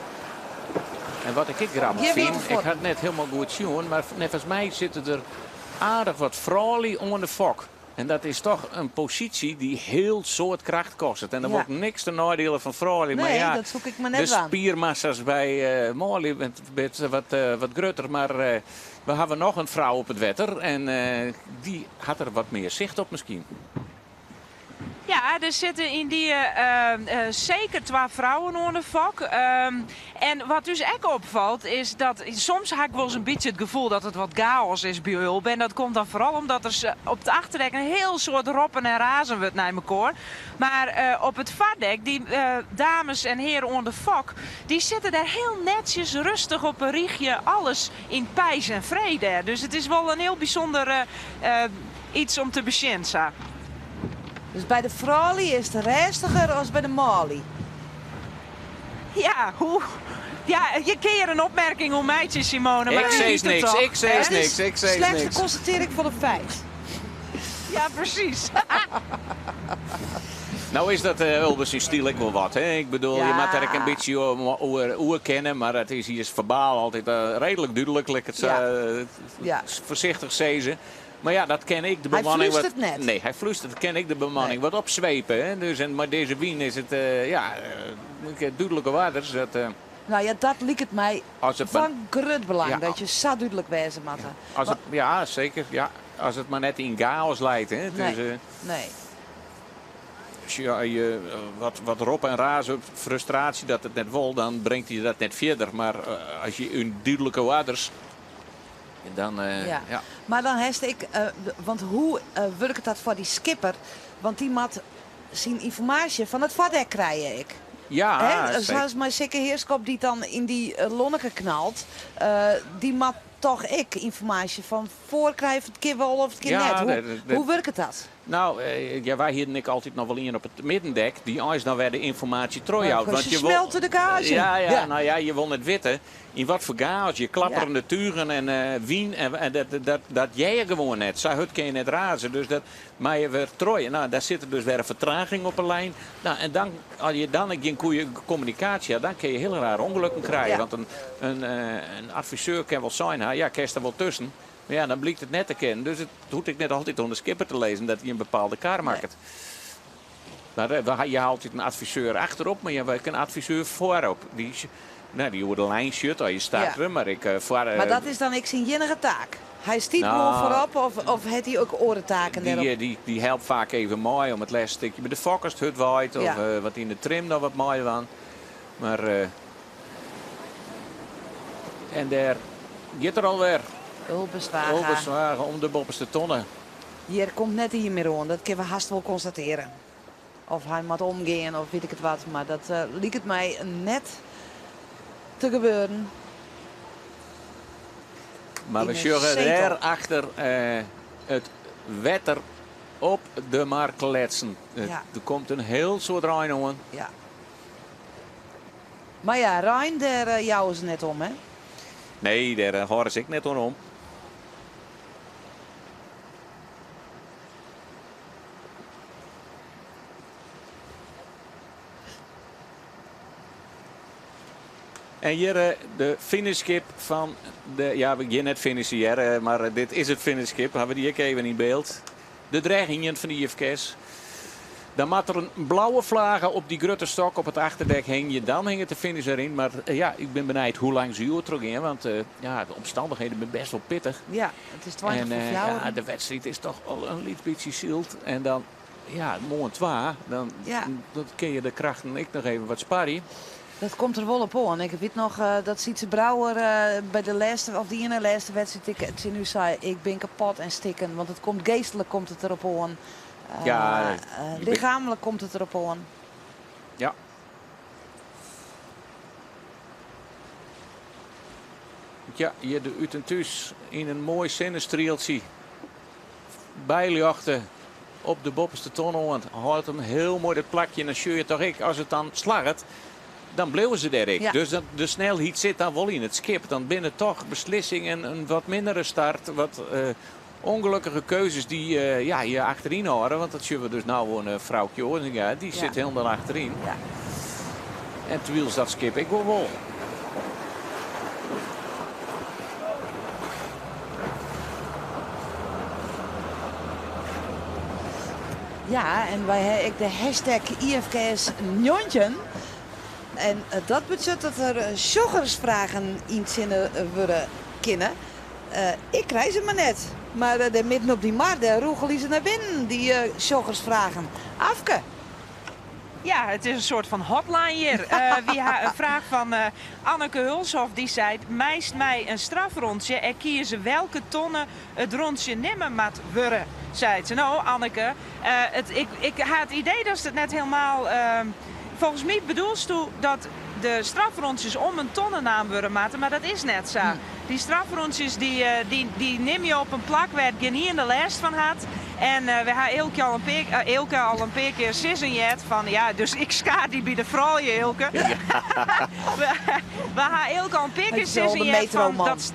En wat ik ek grappich Gjin fyn, wite ik fuotten. ha it net hielendal goed sjoen, mar neffens my sitte der aardich wat froulju oan de fok. En dat is toch in posysje dy't hiel soad kracht kostet. En dan wol ik niks ten neidiele fan froulju, mar Nee, ja, dat soe ik mar net de dwaan. spiermassa's by manlju binne wat grutter. Mar we hawwe noch in frou op it wetter en dy hat der wat mear sicht op miskien. Ja, der sitte yn dy seker twa frouwen oan de fok. En wat ús ek opfalt is dat soms ha ik wolris in bytsje it gefoel dat it wat chaos is by Ulbe. En dat komt dan foaral omdat der op it achterdek in hiel soad roppen en razen wurdt nei mekoar. Mar op it foardek, dy dames en hearen oan de fok, dy sitte dêr hiel netsjes rêstich op in rychje, alles yn peis en frede. Dus it is wol in hiel bysûnder iets om te besjen sa. Dus by de froulju is it rêstiger as by de manlju? Ja, hoe? Ja, je kinne hjir in opmerking oer meitsje, Simone, mar Ik dat sis is it niks, toch? ik sis Het is niks, ik sis slechts niks. de constatering van een feit. Ja, precies. Nou is dat Ulbe syn styl ek wol wat. Hè? Ik bedoel, je moat der ek in bytsje oer kenne, mar it is hjir ferbaal altyd reedlik dúdlik, lit ik it sa, foarsichtich sizze. Mar ja, dat kin ek de Hy bemanning wat flústeret net. Nee, hy flústeret, kin ek de bemanning wat opswepe. Hè? Dus, en mei dizze wyn is it ja, dúdlike oarders. Dat, Nou ja, dat liket my As it mar fan grut belang, dat je sa dúdlik wêze moatte. Ja, as it, ja, seker. Ja, as it mar net yn chaos leit. Hè? Nee, Dus, nee. As je wat roppe en raze, frustraasje dat it net wol, dan bringt je dat net fierder. Mar as je yn dúdlike oarders, dan ja. Mar dan hast ek, want hoe wurket dat foar dy skipper? Want dy moat syn ynformaasje fan it foardek krije ek. Ja, Hè? zeker. Sa as mei Sikke Heerschop dy't dan yn dy Lonneke knalt, dy moat toch ek ynformaasje fan foar krije fan it kin wol of it kin Ja, net. Hoe wurket dat? Nou, ja, wy hienen ek altyd noch wol ien op it middendek dy't eins dan wer de ynformaasje trochjout. Maar Want ze je wol smelte de gazen. Ja, ja, nou ja, je wol net witte yn wat foar chaos je klapperende tugen en wyn en dat hear je gewoan net. Sa hurd kin je net raze, dus dat mei je wer troaien. Nou, dêr sit der dus wer in fertraging op 'e lijn. Nou, en dan, as je dan gjin goede kommunikaasje ha, dan kin je hiel raar ûngelokken krije. Want in adviseur kin wol sein ha, ja, kinst der wol tusken. Mar ja, dan blykt it net te kinnen. Dus it hoecht ek net altyd oan de skipper te lizzen dat hy in bepaalde kar makket. Mar je ha altyd in adviseur achterop, mar je ha ek in adviseur foarop. Dy oer de lijn sjocht as je starte, mar ek foar, Mar dat is dan ek syn iennige taak? Hy stiet Nou, gewoan foarop of hat hy ek oare taken dêrop? Dy helpt faak even mei om it lêste stikje by de fok as it hurd waait of, wat yn de trim noch wat meidwaan. Mar en dêr giet er alwer. Ulbe Zwaga. Ulbe Zwaga om de boppeste tonne. Hjir komt net ien mear oan, dat kinne we hast wol konstatearje. Of hy moat omgean of wit ik it wat, mar dat liket my net te gebeuren. Mar we sjogge dêr achter it wetter op de mar kletsen. Der komt in hiel soad rein oan. Ja. Mar ja, rein dêr jouwe se net om, hè? Nee, dêr hâlde se ek net oan om. En hjir de finishskip fan de, ja, we gean net finishen hear, mar dit is it finishskip, hawwe we dy ek even yn byld. De drag ien fan de IFKS. Dan moat der in blauwe flage op dy grutte stok op it achterdek hingje. Dan hinget de finish deryn. Mar ja, ik bin benijd hoe lang se hjoed trochgean. Want ja, de omstannichheden binne best wol pittich. Ja, it is 20 En foar fjouwer. ja, de wedstriid is toch al in lyts bytsje syld. En dan, ja, moarn twa. Dan, dan kinne je de krachten ek noch even wat sparje. Dat komt der wol op oan. Ik wit noch dat Sytze Brouwer by de lêste, of de iene lêste wedstriid ik tsjin ús sei, ik bin kapot en stikken. Want it komt geastlik komt it derop oan. Ja, Lichaamlik komt it derop oan. Ja. Ja, hjir de Ut en Thús yn in moai sinnestrieltsje. Byljochte op de boppeste ton oan. Hâldt him hiel moai dat plakje. En dan sjoch je toch ek, as it dan slagget, dan bliuwe se dêr ek. Dus de snelheid sit dan wol yn it skip. Dan binne toch beslissingen, in wat mindere start, wat ûngelokkige keuzes dy't ja, je achteryn hâlde. Want dat sjogge we dus no oan Froukje Oazinga. Dy sit hielendal achteryn. En terwyl dat skip ek wol wol. Ja, en wy ha ek de hashtag IFKS 19. En dat betsjut dat der sjoggersfragen yntsjinne wurde kinne. Ik krij se mar net. Mar dêr midden op dy mar, dêr rûgelje se nei binnen, dy sjoggersfragen. Afke. Ja, it is in soart fan hotline hjir. Wy ha in fraach fan Anneke Hulshoff. Dy seit, Meist my in strafrûntsje en kieze welke tonne it rûntsje nimme moat wurde, seit se. No, Anneke, it, ik, ik ha it idee datst it net helemaal... Folgens my bedoelsto dat de strafrûntsjes om in tonne naam wurde moatte, mar dat is net sa. Dy strafrûntsjes dy, dy, dy nim je op in plak wêr't gjinien der lêst fan hat. En we ha Eelkje al in pear, Eelke al in pear kear sizzen heard fan, ja, dus ik skaar dy by de froulju, Eelke. We ha Eelke al in pear kear sizzen heard fan dat.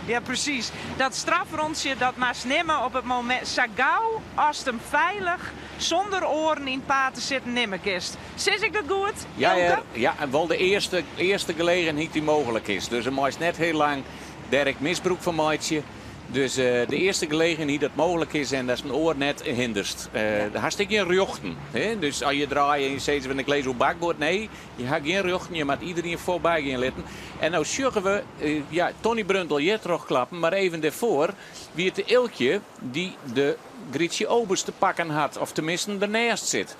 Ja, presys. Dat strafrûntsje dat moatst nimme op it momint sa gau ast him feilich sûnder oaren yn 't paad te sitten nimme kinst. Sis ik dat goed, Ja, Eelke? ja, en wol de earste, earste gelegenheid dy't mooglik is. Dus der meist net hiel lang dêr ek misbrûk fan meitsje. Dus de earste gelegenheid dat mooglik is en datst in oar net hinderst. Hast ek gjin rjochten. Hè? Dus as je draaie en je sizze fan ik lis oer bakboard, nee, je ha gjin rjochten, je moat iederien foarby gean litten. En no sjogge we, ja, Tony Brundel hjir trochklappen, mar even dêrfoar wie it de Eelkje dy't de Grytsje Obers te pakken hat, of teminsten derneist sit.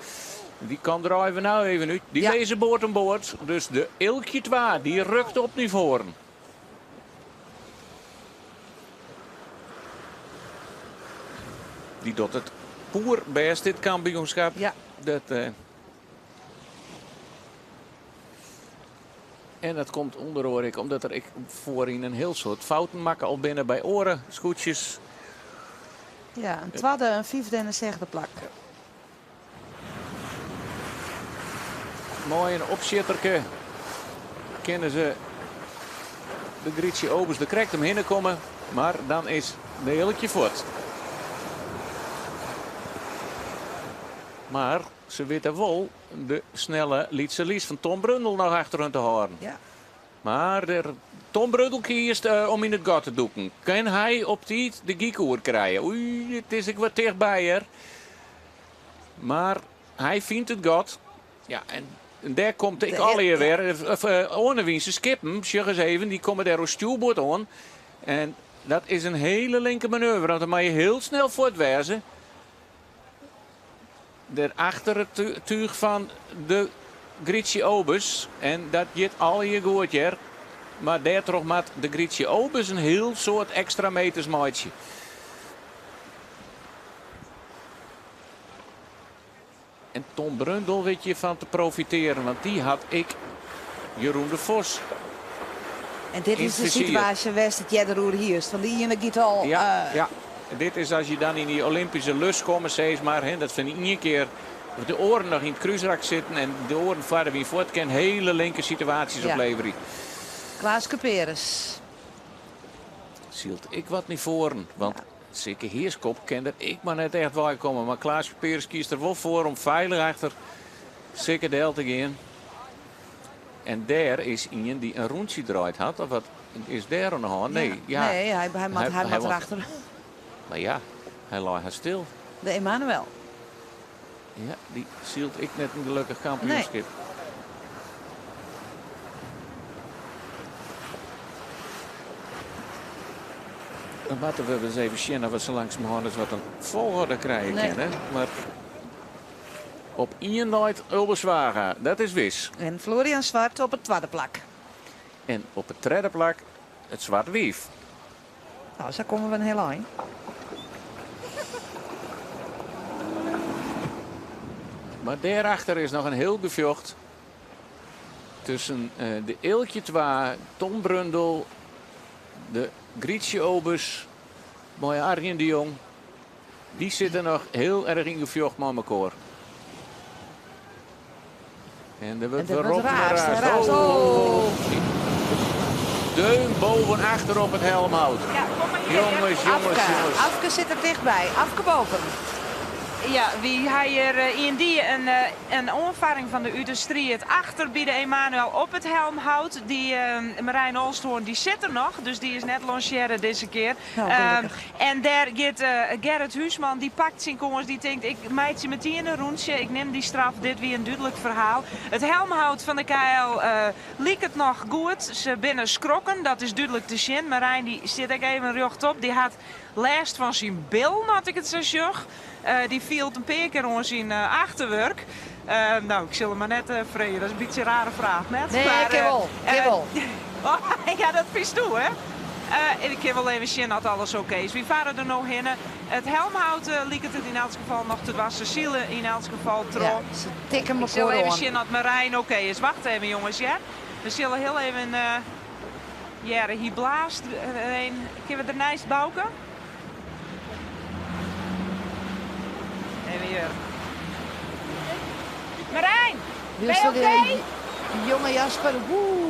Dy kant draaie we no even út. Dy lizze board oan board, dus de Eelkje 2 dy rukt op nei foaren. Dy docht it poerbêst, dit kampioenskip. Dat, en dat komt ûnder oare ek omdat der ek foaryn in hiel soad fouten makke al binne by oare skûtsjes. Ja, in twadde, in fyfde en in sechde plak. Mei in opsjitterke kinne se de Grytsje Obers der krekt omhinne komme, mar dan is de Eelkje fuort. Mar se witte wol de snelle Lytse Lies fan Tom Brundel noch achter hun te hâlden. Mar der Tom Brundel kiest om yn it gat te dûken. Kin hy op tiid de gyk oer krije? Oei, it is ek wat tichtby hear. Mar hy fynt it gat. Ja, en dêr komt ek allegear wer oanewynse skippen. Sjoch ris even, dy komme dêr oer stjoerboard oan. En dat is in hele linke manoeuvre, want dan moat je hiel snel fuort wêze. Dêr achter it túch fan de Grytsje Obers. En dat giet allegear goed hear. Mar dêrtroch moat de Grytsje Obers in hiel soad ekstra meters meitsje. Brundel wit hjirfan te profitearjen, want dy hat ek Jeroen de Vos En dit yn is it de fizier. situaasje wêr'tst it earder oer hiest. Fan de iene giet al. Ja, ja. Dit is as je dan yn dy Olympische lus komme, sis mar, hè, dat fan ien kear de oaren noch yn it krúsrak sitten en de oaren foar de wyn fuort kin hele linke situaasjes opleverje. Klaas Kuperus. Sylt ek wat nei foaren, want Sikke Heerschop kin der ek mar net echt wei komme. Mar Klaas Kuperus kiest der wol foar om feilich achter Sikke del te gean. En dêr is ien dy't in rûntsje draaid hat. Of wat is dêr oan de hân? Nee, ja. Nee, hy moat erachter. Mar ja, hy lei har stil. De Emanuel. Ja, dy sylt ek net in gelokkich kampioenskip. Nee. Dan moatte we ris even sjen oft we sa langsumerhân ris wat in folchoarder krije Nee. kinne. Mar op ien leit Ulbe Zwaga, dat is wis. En Florian Zwart op it twadde plak. En op it tredde plak it Swart Wief. Nou, sa komme we in hiel ein. Mar dêrachter is noch in hiel gefjocht tusken de Eeltje twa, Tom Brundel, de Grietsje Obes mei Arjen de Jong. Dy sitte noch hiel erch yn gefjocht mei mekoar. En der wurdt En der wer wurdt roppen en raasd en raasd. raasd. Oh. Oh. Deun boven achter op it helmhout. Ja, kom mar hjir. Jonges, jonges, Afke, jonges. Afke sit der tichtby. Afke Boven. Ja, wy ha hjir ien dy in oanfarring fan de út de striid achter by de Emanuel op it helmhout. Dy Marijn Olsthoorn dy sit der noch, dus dy is net longearre dizze kear. Nou, gelokkich. En dêr giet Gerrit Huisman, dy pakt syn kâns, dy tinkt ik meitsje metien in rûntsje, ik nim dy straf, dit wie in dúdlik ferhaal. It helmhout fan de KL liket noch goed, se binne skrokken, dat is dúdlik te sjen. Marijn dy sit ek even rjochtop, dy hat lêst fan syn bil, as ik it sa sjoch. Dy fielt in pear kear oan syn achterwurk. No, ik sil him mar net freegje, dat is in bytsje in rare fraach, net? Nee, Mar, kin wol, kin wol. Oh, ja, dat fynsto, hè? Ik kin wol even sjen oft alles oké is. Wy farre der no hinne. It helmhout liket it yn elts gefal noch te dwaan. Se sile yn elts gefal troch. Ja, se tikke Ik sil mekoar even oan. sjen oft Marijn oké is. Wacht even, jonges, hear. We sille hiel even hearre. Hy blaast een. Kinne we derneist Bouke? Even hjir. Marijn, ben je Wylst oké? de jonge Jasper, woe.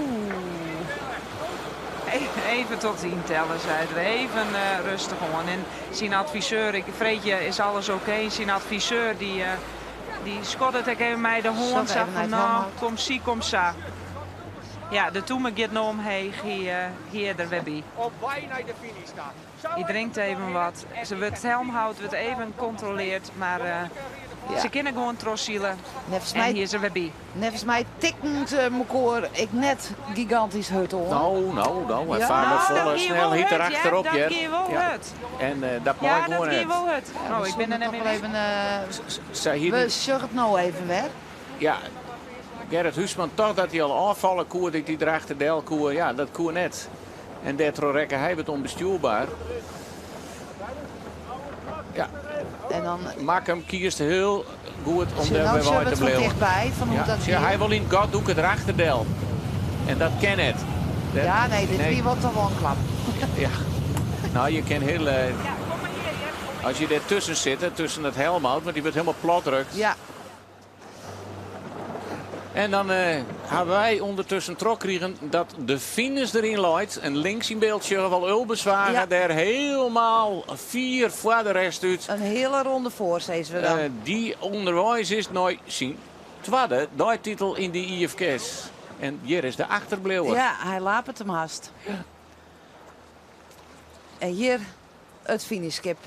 Even tot tien tellen, sei er. Even rêstich oan. En syn adviseur, ik freegje, is alles oké? Syn adviseur dy skoddet ek even mei de hân. Sok Sa even fan, nei it no, helmhout. kom sy, kom sa. Ja, de tûme giet no omheech. Hy is der wer by. Op wei nei de finish ta. Hy drinkt even wat. Se wurdt, it helmhout wurdt even kontroleard, mar se kinne gewoan trochsile. Neffens En my, hy is der wer by. neffens my tikken se mekoar ek net gigantysk hurd oan. No, no, no. Hy Ja. fart mei Nou, dat folle gie wol snelheid hurd, derachterop, hear. Dat hear. gie wol Ja. hurd. En dat mei Ja, dat gewoan gie net. wol hurd. Ja, No, we ik bin der soene net toch mear wol even, Sy hie we die- sjogge it no even wer. Ja, Gerrit Huisman tocht dat hy al ôffalle koe, dat hy derachter del koe. Ja, dat koe net. En dêrtroch rekke hy wat ûnbestjoerber. Ja, En dan Makkum kiest hiel goed om Sjoch, dêr no wer sjogge wei we te it fan bliuwen. tichtby, fan hoe Ja, dat sjoch, wie. hy wol yn it gat dûke derachter del. En dat kin net. Dat- Ja, nee, dit nee. wie wol toch wol in klap. Ja. No, je kin hiel, Ja, kom mar hjir, hear. Kom mar as je dêr tusken sitte, tusken it helmhout, want dy wurdt hielendal platdrukt. Ja. En dan hawwe wy ûndertusken trochkrigen dat de finish deryn leit. En links yn byld sjogge we al Ulbe Zwaga dêr hielendal fier foar de rest út. In hiele ronde foar, sizze we dan. Dy ûnderweis is nei syn twadde deititel yn de IFKS. En hjir is de achterbliuwer. Ja, hy lapet him hast. En hjir it finishskip.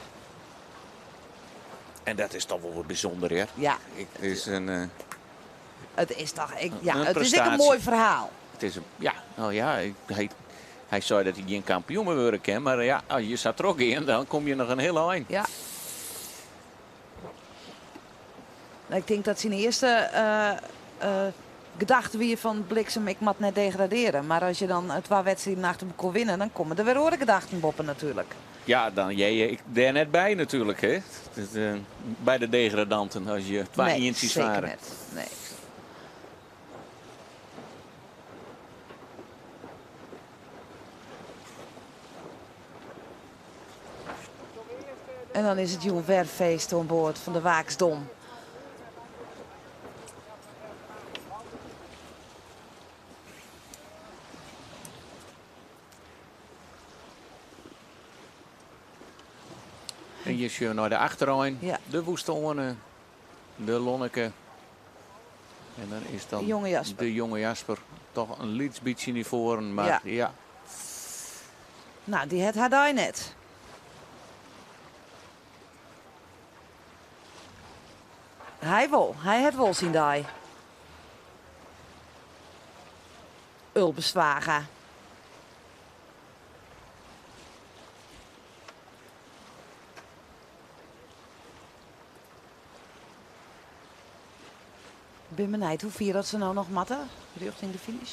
En dat is toch wol wat bysûnder, hè? Ja. Het is in, It is toch, ik, ja, Een it is ek in prestaasje. moai ferhaal. It is in, ja, no ja, ik, hy sei dat hy gjin kampioen mear wurde kin, mar ja, as je sa trochgean, dan komme je noch in hiel ein. Ja. Ik tink dat syn earste gedachte wie fan bliksem, ik moat net degradearje. Mar as je dan twa wedstriden achter elkoar winne, dan komme der wer oare gedachten boppe natuerlik. Ja, dan hear je ek dêr net by natuerlik, hè? Dat, by de degradanten, as je twa Nee, ientsjes seker fare. net. Nee. En dan is it jûn wer feest oan board fan de Waaksdom. En je sjogge nei de achterein, Ja. de Woestoane, de Lonneke. En dan is dan De jonge Jasper. de jonge Jasper toch in lyts bytsje nei foaren, mar Ja. ja. Nou, dy hat har dei net. Hy wol, hy hat wol syn dei. Ulbe Zwaga. Ik bin benijd hoe fier dat se no noch moatte rjochting de finish.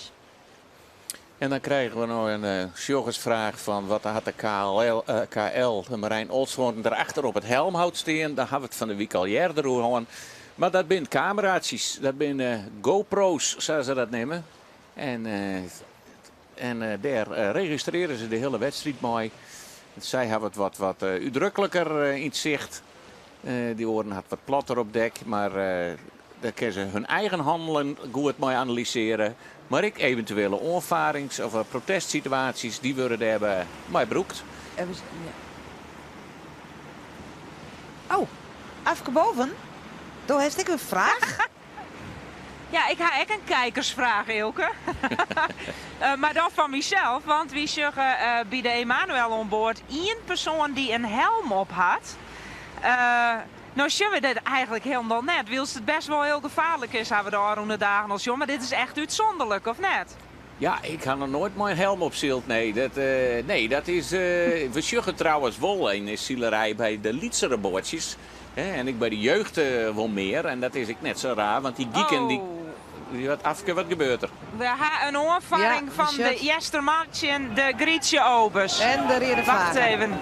En dan krije we noch in sjoggersfraach fan wat hat de KL, KL, de Marijn Olsthoorn, derachter op it helmhout stean. Dêr ha we it fan de wike al earder oer hân. Mar dat binne kameraatsjes, dat binne GoPro's, sa se dat neame. En dêr registrearje se de hiele wedstriid mei. Sy hawwe it wat útdrukliker yn it sicht. Dy oaren hat wat platter op dek, mar dêr kinne se hun eigen hannelen goed mei analysearje. Mar ek eventuele oanfarings of protestsituaasjes, dy wurde dêrby mei brûkt. Even, ja. Oh, Afke Boven, do hast ek in fraach? Ja, ik ha ek in kijkersfraach, Eelke. Mar dan fan mysels, want wy sjogge by de Emanuel oan board ien persoan dy't in helm op hat. No sjogge we dit eigenlik hielendal net, wylst it bêst wol hiel gefaarlik is, ha we de ôfrûne dagen al sjoen. Mar dit is echt útsûnderlik, of net? Ja, ik ha noch noait mei in helm op syld. Nee, dat, nee, dat is. We sjogge trouwens wol yn de silerij by de lytsere boatsjes. Hè, en ek by de jeugd wol mear. En dat is ek net sa raar, want dy gieken dy. Oh. Wat, Afke, wat gebeurt der? We ha in oanfarring Ja, fan de sjoch. Eastermar tsjin de Grietje Obers. En de reade Wacht flaggen. even.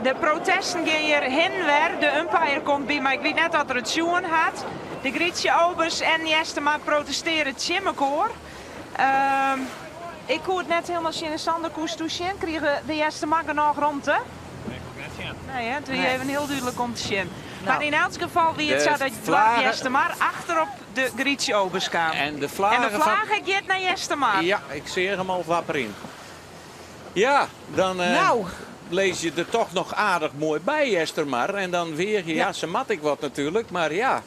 De protesten gean hjir hin wer. De umpire komt by, mar ik wit net oft er it sjoen hat. De Grietje Obers en Eastermar protestearje tsjin mekoar. Ik koe it net hielendal sjen. En Sander, koesto sjen? Krige de Eastermar genôch romte? Nee, ik koe net sjen. Nee, hè? It wie Nee. even hiel dúdlik om te sjen. Nou. Mar yn elts gefal wie it De sa dat flaggen- Eastermar achterop de Grietje Obers kaam. En de flaggen En de van- flagge giet nei Eastermar. Ja, ik seach him al wapperjen. Ja, dan Nou. lees je der toch noch aardich moai by, Eastermar. En dan weach je, ja, Ja. se moat ek wat natuerlik, mar ja.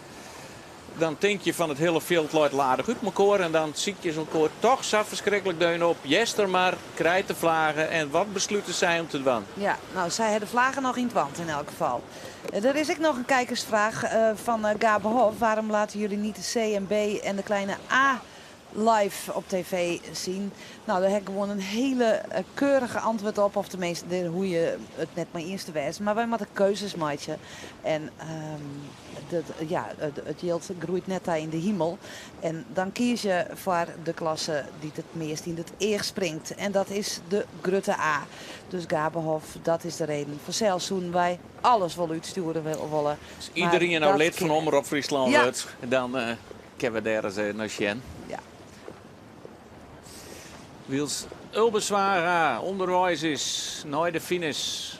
Dan tink je fan it hiele fjild leit aardich út mekoar en dan sykje se elkoar toch sa ferskriklik deun op. Eastermar krijt de flaggen en wat beslute sy om te dwaan? Ja, nou, sy ha de flaggen noch yn it want yn elk gefal. Der is ek noch in kijkersfraach fan Gabe Hof. Waarom laten jullie niet de C en B en de kleine A live op tv zien? Nou, dêr ha ik gewoan in hiele keurige antwurd op. Of teminsten, dêr hoege je it net mei iens te wêzen. Mar wy moatte keuzes meitsje. En dat, ja, it jild groeit net dêr yn de himel. En dan kies je foar de klasse dy't it meast yn it each springt. En dat is de grutte A. Dus Gabe Hof, dat is de reden. Fansels soenen wy alles wol útstjoere wolle. As iderien Maar no dat lid fan kin Omrop Fryslân Ja. wurdt, dan kinne we dêr ris nei sjen. Ja. Wylst Ulbe Zwaga ûnderweis is nei de finish.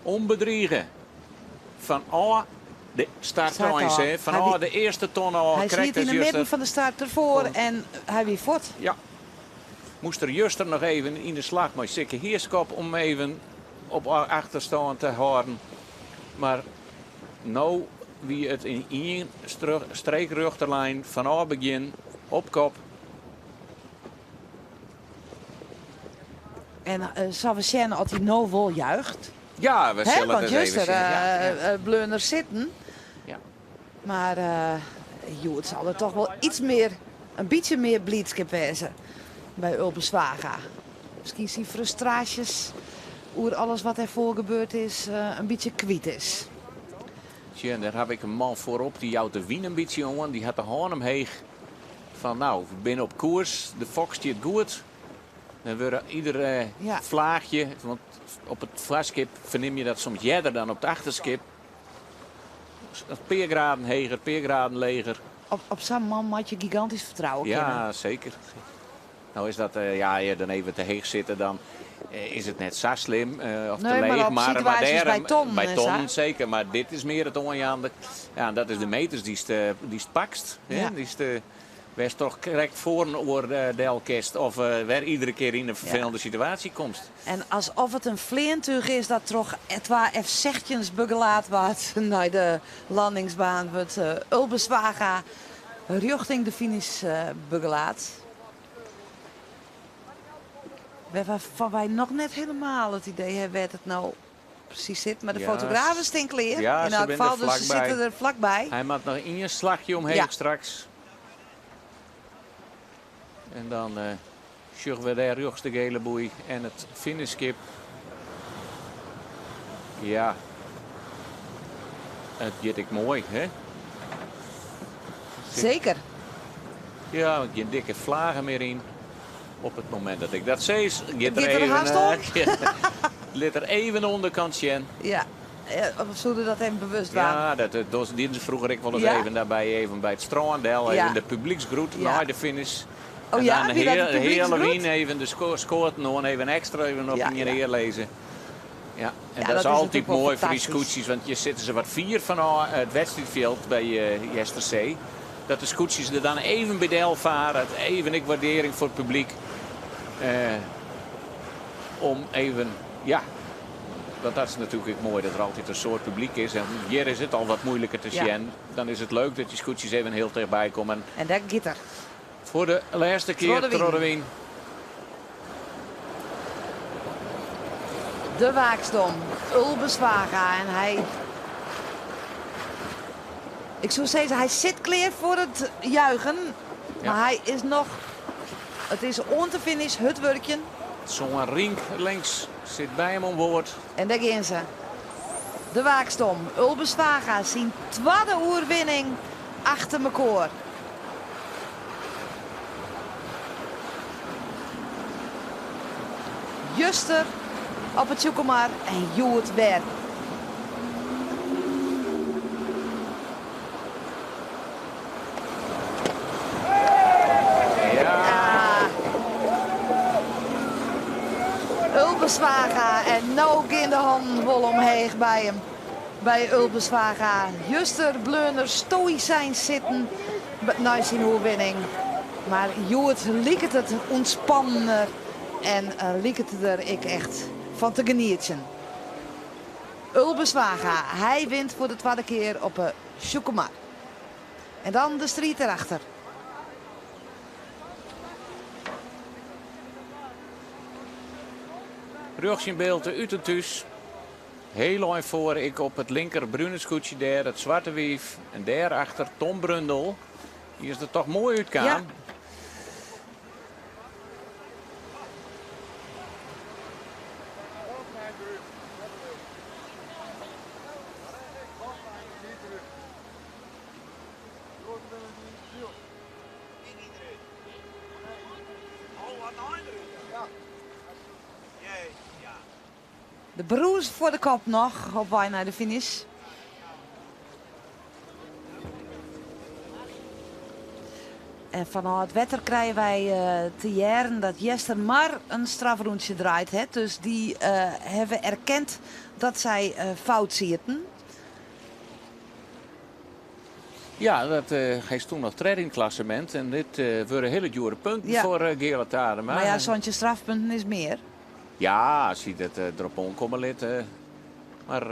Unbedrige. Fan ôf de start Start eins, ôf. hè. Fan Hy ôf wie de earste ton ôf. Hy krekt siet yn as de midden juster. fan de start derfoar Kom. en hy wie fuort. Ja. Moast er juster noch even yn de slach mei Sikke Heerskop om even op achterstân te hâlden. Mar no wie it yn ien streekrjochte lijn fanôf begjin op kop. En sille we sjen oft hy no wol juicht? Ja, we Hè, sille want it ris even juster, sjen. Ja, ja. bleau er sitten. Ja. Mar joe, it sil der toch wol iets mear, in bytsje mear blydskip wêze by Ulbe Zwaga. Miskien syn frustraasjes oer alles wat derfoar gebeurd is, in bytsje kwyt is. Tsjen, dêr ha ik in man foarop, dy jout de wyn in bytsje oan. Dy hat de hân omheech. Fan nou, we binne op koers, de fok stiet goed. Dan wurde ieder flaachje, want op it foarskip fernim je dat soms earder dan op it achterskip. In pear graden heger, in pear graden leger. Op sa'n man moat je gigantysk fertrouwe kinne. Ja, seker. No is dat, ja, je dan even te heech sitte, dan is it net sa slim of te Nee, mar leech. op Mar situaasjes dêr, by tonnen by en sa. tonnen seker, mar dit is mear it oanjaande. Ja, en dat is de meters dy'tst pakst, hè, dy'tst wêr'tst toch krekt foar in oar del kinst of wer iedere kear yn in ferfelende situaasje komst. En alsof it in fleantúch is dat troch twa F-sechstjins begelaat waard nei de landingsbaan, wurdt Ulbe Zwaga rjochting de finish begelaat. Wêrfan wy noch net helemaal it idee hawwe wêr't it no presys sit. Mar de fotografen stean klear Ja, yn se elk binne der gefal, dus se flakby. sitte der flakby. Hy moat noch ien slachje omheech straks. En dan sjogge we dêr rjochts de gele boei en it finishskip. Ja, it giet ek moai, hè? Seker. Ja, want gjin dikke flagen mear yn. Op it momint dat ik dat sis, giet Giet er er even, hast om? lit er even de ûnderkant sjen. Ja, of soe er dat even bewust dwaan? Ja, dat dienen se froeger ek wolris even daarbij, even by it strân del, even de publyksgroet nei de finish. Oh En ja, dan wie dat de de hiele publyksgroet? wyn even de skoaten oan, even ekstra even op ien ear lizze. Ja, en Ja, dat dat is is altyd natuerlik wol moai foar dy fantastysk. skûtsjes, want je sitte se wat fier fanôf it wedstriidfjild by Eastersee. Dat de skûtsjes der dan even by del fare, it even ek waardearring foar it publyk. Om even, ja, want dat is natuerlik ek moai dat der altyd in soad publyk is. En hjir is it al wat moeiliker te sjen. Dan is it leuk dat dy skûtsjes even hiel tichtby komme. En dêr giet er. Foar de lêste kear Troch de wyn. troch de wyn. De Waaksdom, Ulbe Zwaga en hy... Ik soe sizze, hy sit klear foar it juichen, mar hy is noch... It is oant de finish hurd wurkjen. Soan Rienk links sit by him oan board. En dêr gean se. De Waaksdom, Ulbe Zwaga, syn twadde oerwinning achter mekoar. Juster op it Tsjûkemar en hjoed wer. Ja. Ulbe Zwaga en no gean de hannen wol omheech by him. By Ulbe Zwaga. Juster bleaun er stoïsijns sitten nei syn oerwinning. Mar hjoed liket it ûntspannender en liket it der ek echt fan te genietsjen. Ulbe Zwaga, hy wint foar de twadde kear op 'e Tsjûkemar. En dan de striid derachter. Rjochts yn byld de Ut en Thús. Hiel ein foar ik op it linker brune skûtsje dêr, it Swarte Wief. En dêrachter Tom Brundel. Dy is der toch moai útkaam. De brûs foar de kop noch op wei nei de finish. En fanôf it wetter krije wy te hearren dat Eastermar in strafrûntsje draaid hat. Dus dy hawwe erkend dat sy fout sieten. Ja, dat hy stond noch tredde yn it klassemint. En dit wurde hiele djoere punten foar Geale Tadema. Mar ja, 17 strafpunten is mear. Ja, as hy dat derop oankomme lit. Mar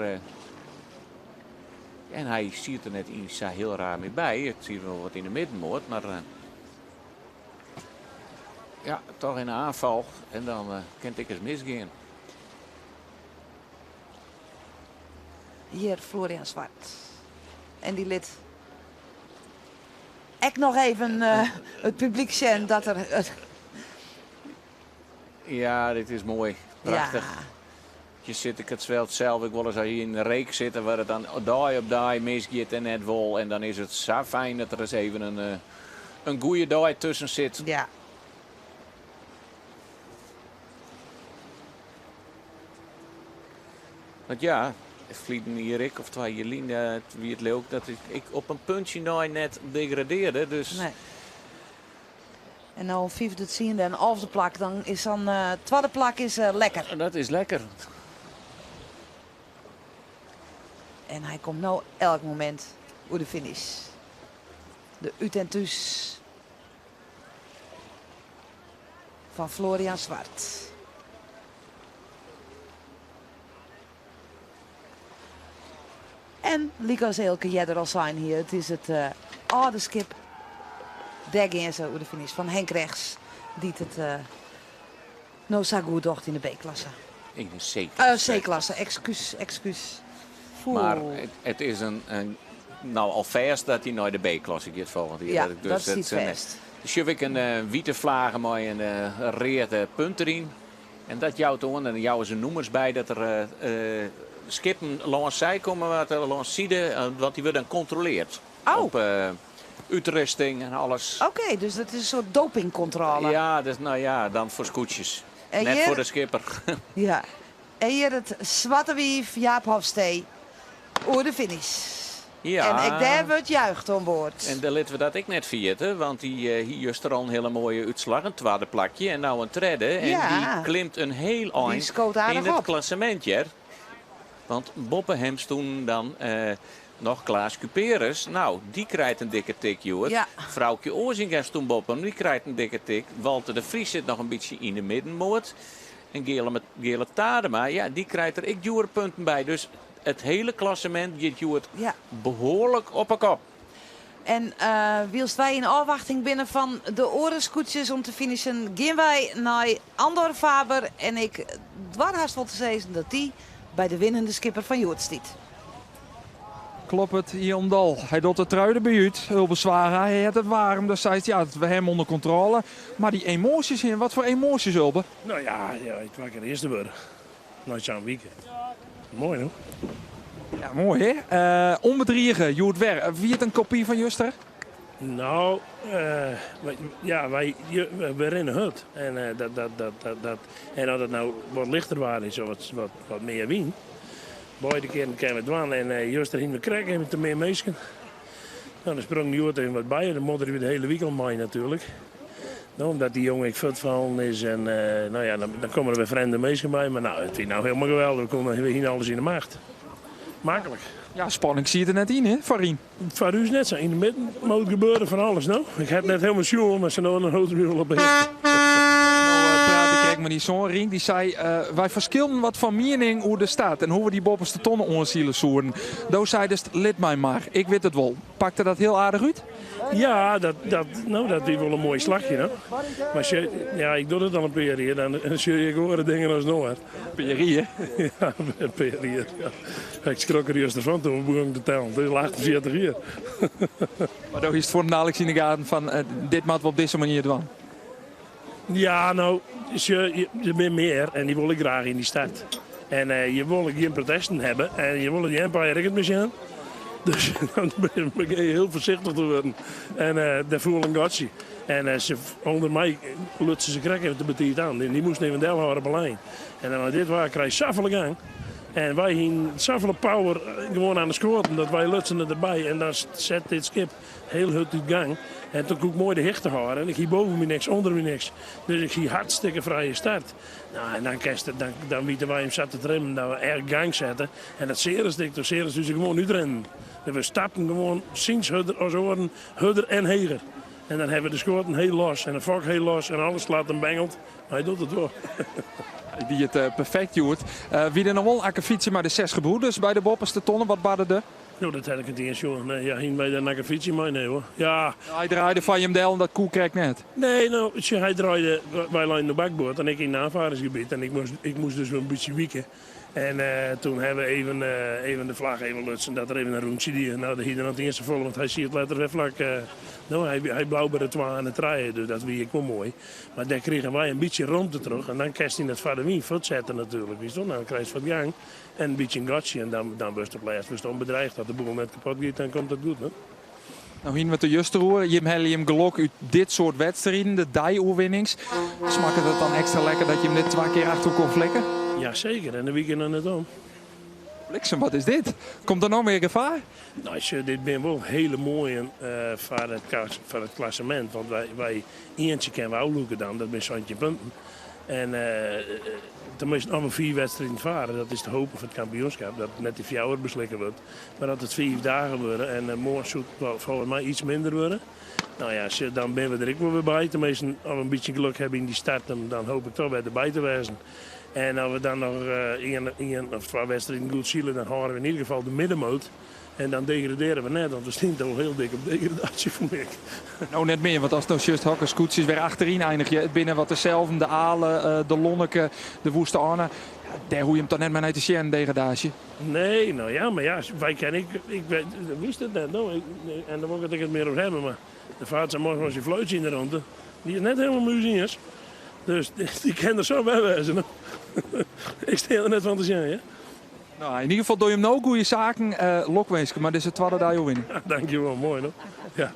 en hy siet der net yn sa hiel raar mear by. It siet wol wat yn de middenmoat, mar ja, toch in de aanval. En dan kin it ek ris misgean. Hjir Florian Zwart. En dy lit ek noch even it publyk sjen dat er Ja, dit is moai. Prachtich. Je sit ik it swelt sels ek wolris as je yn de reek sitte wêr it dan dei op dei misgiet en net wol. En dan is it sa fijn dat der ris even in goede dei tusken sit. Want ja, ferleden jier ek, of twa jier lyn, wie it leuk dat ik op in puntsje nei net degradearde. Dus Nee. En no fyfde, tsiende en alfde plak, dan is sa'n twadde plak is lekker. Dat is lekker. En hy komt no elk momint oer de finish. De út en thús fan Florian Zwart. En lykas Eelke earder al sein hie, it is it âlde skip. Dêr gean se oer de finish fan Henk Regts, dy't it no sa goed docht yn de B-klasse. Yn de C-klasse. C-klasse, ekskús, ekskús. Mar it is in, no al fêst dat hy nei de B-klasse giet folgjend jier. Ja, dat stiet fêst. Sjoch ik in wite flage mei in reade punt deryn. En dat jout oan, en dan jouwe se nûmers by, dat der skippen lâns sy komme moatte, lâns side, want dy wurde dan kontroleard. Oh. Op útrusting en alles. Oké, dus dat is in soart dopingkontrôle. Ja, dus, no ja, dan foar skûtsjes. En Net hjir foar de skipper. Ja. En hjir it Swarte Wief Jaap Hofstee oer de finish. Ja. En ek dêr wurdt juicht oan board. En dêr litte we dat ek net ferjitte, want dy hie juster al in hiele moaie útslach, in twadde plakje en no in tredde. En Ja. dy klimt in hiel Die ein skoot aardich yn it op. klassemint hear. Want boppe him stûnen dan noch Klaas Kuperus. Nou, dy krijt in dikke tik hjoed. Ja. Froukje Ozinga stûn boppe him, dy krijt in dikke tik. Walter de Vries sit noch in bytsje yn de middenmoat. En Geale Tadema, ja, dy krijt der ek djoere punten by. Dus it hiele klassemint giet hjoed Ja. behoarlik op 'e kop. En wylst wy yn ôfwachting binne fan de oare skûtsjes om te finishen, gean wy nei Andor Faber en ik doar hast wol te sizzen dat dy by de winnende skipper fan hjoed stiet. Kloppet hielendal. Hy docht de trui derby út. Ulbe Zwaga, hy hat it waarm, dus seit ja, we hawwe him ûnder kontrôle. Mar dy emoasjes hin, wat foar emoasjes Ulbe? No ja, ja, ik twa kear earste wurde. Nei sa'n wike. Moai no. Ja, moai hè? Ûnbedrige, hjoed wer. Wie it in kopy fan juster? No, ja, wy, we rinne hurd. En, dat, dat, dat, dat, dat, en as it no wat lichter waar is of wat, wat, wat mear wyn, beide kearen kinne we dwaan. En juster hiene we krekt even te min minsken. No, dan sprong hjoed even wat by en dan moddere we de hiele wike al mei natuerlik. No, omdat dy jonge ek fuortfallen is en no ja, dan, dan komme der wer frjemde minsken by. Mar no, it wie no hielendal geweldich. We koene, we hiene alles yn de macht. Maklik. Ja, spanning siet der net yn, hè, foaryn? Foar ús net sa. Yn de midden moat gebeure fan alles, no. Ik ha it net hielendal sjoen, mar se no dan hold my wol op de hichte. No prate ik ek mei dyn soan Rienk, dy sei, wy ferskilden wat fan miening oer de start en hoe we dy boppenste tonne oansile soenen. Do seidest, lit my mar, ik wit it wol. Pakte dat hiel aardich út? Ja, dat, dat, no, dat wie wol in moai slachje. No. Mar sjoch, ja, ik doch dit al in pear jier, dan sjoch ik oare dingen as no. Pear jier? Ja, in pear jier. Ja. Ik skrok der juster fan toen we begonnen te tellen. Het is al 48 jier. Mar do hiest fuortendaliks yn de gaten fan, dit moatte we op dizze manier dwaan. Ja, no, sjoch, der binne mear en dy wol ik graach yn dy start. En je wolle gjin protesten hawwe en je wolle dy umpire ek net mear sjen. Dus dan begjin je hiel foarsichtich te wurden. En dêr foel in gatsje. En se, ûnder my lutsen se krekt even te betiid aan. Dy moasten even delhâlde op 'e lijn. En dan mei dit waar krij je safolle gang. En wy hienen safolle power gewoan aan de skoaten dat wy lutsen it derby. En dan set dit skip Hiel hurd út gang en toen koe ik moai de hichte hâlde en ik hie boven my niks, ûnder my niks. Dus ik hie hartstikke frije start. Nou, en dan kinst dan, dan witte wy him sa te trimmen dat we echt gang sette. En dat searest ik, toen searest ús gewoan útrinnen. En we stapten gewoan syns hurder as oaren, hurder en heger. En dan hawwe we de skoaten hiel los en de fok hiel los en alles slacht en bengelt. Mar hy docht it wol. Hy die it perfekt hjoed. Wie der noch wol in akkefietsje mei de Zes Gebroeders by de boppenste tonne? Wat barde der? No, dat ha ik net iens sjoen. Nee, ja, hiene wy dêr in akkefietsje mei? Nee hoor. Ja. Hy draaide foar jim del en dat koe krekt net. Nee, no, sjoch, hy draaide, wy leinen op bakboard en ik yn it aanvaringsgebiet en ik moast, ik moast dus wol in bytsje wike. En toen ha we even, even de flagge even lutsen dat er even in rûntsje die. No, dat hie er net iens safolle, want hy siet letter wer flak, no, hy, hy bleau by de twa en de trije, dus dat wie ek wol moai. Mar dêr krigen wy in bytsje romte troch en dan kinst yn it foar de wyn fuortsette natuerlik, witst wol. No, dan krijst wat gang. En in bytsje in gatsje en dan, dan wurdst op lêst wurdst onbedreigd. As de boel net kapot giet, dan komt it goed. Ne? No hiene we it der juster oer. Jim helje jim gelok út dit soart wedstriden, de dei-oerwinnings. Smakket it dan ekstra lekker dat jim dit twa kear achter elkoar flikke? Ja, seker. En de wike noch net om. Bliksem, wat is dit? Komt der no mear gefaar? No, sjoch, dit binne wol hiele moaien foar it, foar it klassemint. Want wy, wy ientsje kinne we ôflûke dan, dat binne 17 punten. En tenminsten, as we fiif wedstriden fare, dat is te hopen foar it kampioenskip, dat net dy fjouwer beslikke wurdt, mar dat it fiif dagen wurde. En moarn soe it folgens my iets minder wurde. No ja, sjoch, dan binne we der ek wol wer by. Tenminsten, as we in bytsje gelok hawwe yn dy start, dan hoop ik toch wer derby te wêzen. En as we dan noch ien of twa wedstriden goed sile, dan hâlde we yn ieder gefal de middenmoot. En dan degradearje we net, want we stean toch hiel dik op degradaasje fûn ik. No net mear, want ast no sjochst hokker skûtsjes wer achteryn einigje, it binne wat deselfden, de Ale, de Lonneke, de Woeste Anne. Dêr hoege je him toch net mear nei te sjen, degradaasje. Nee, no ja, mar ja, wy kinne ek, ik weet, wist it net, no, en dêr wol ik it ek net mear oer hawwe, mar der faart sa'n man mei syn fluitsje yn de rûnte, dy is net helemaal mei ús iens. Dus dy kin der sa by wêze, no. Ik stean der net fan te sjen, hear. No, yn ieder gefal dogge jim no goede saken. Lokwinske mei dizze twadde dei oerwinning. Dankjewol, moai no. Ja,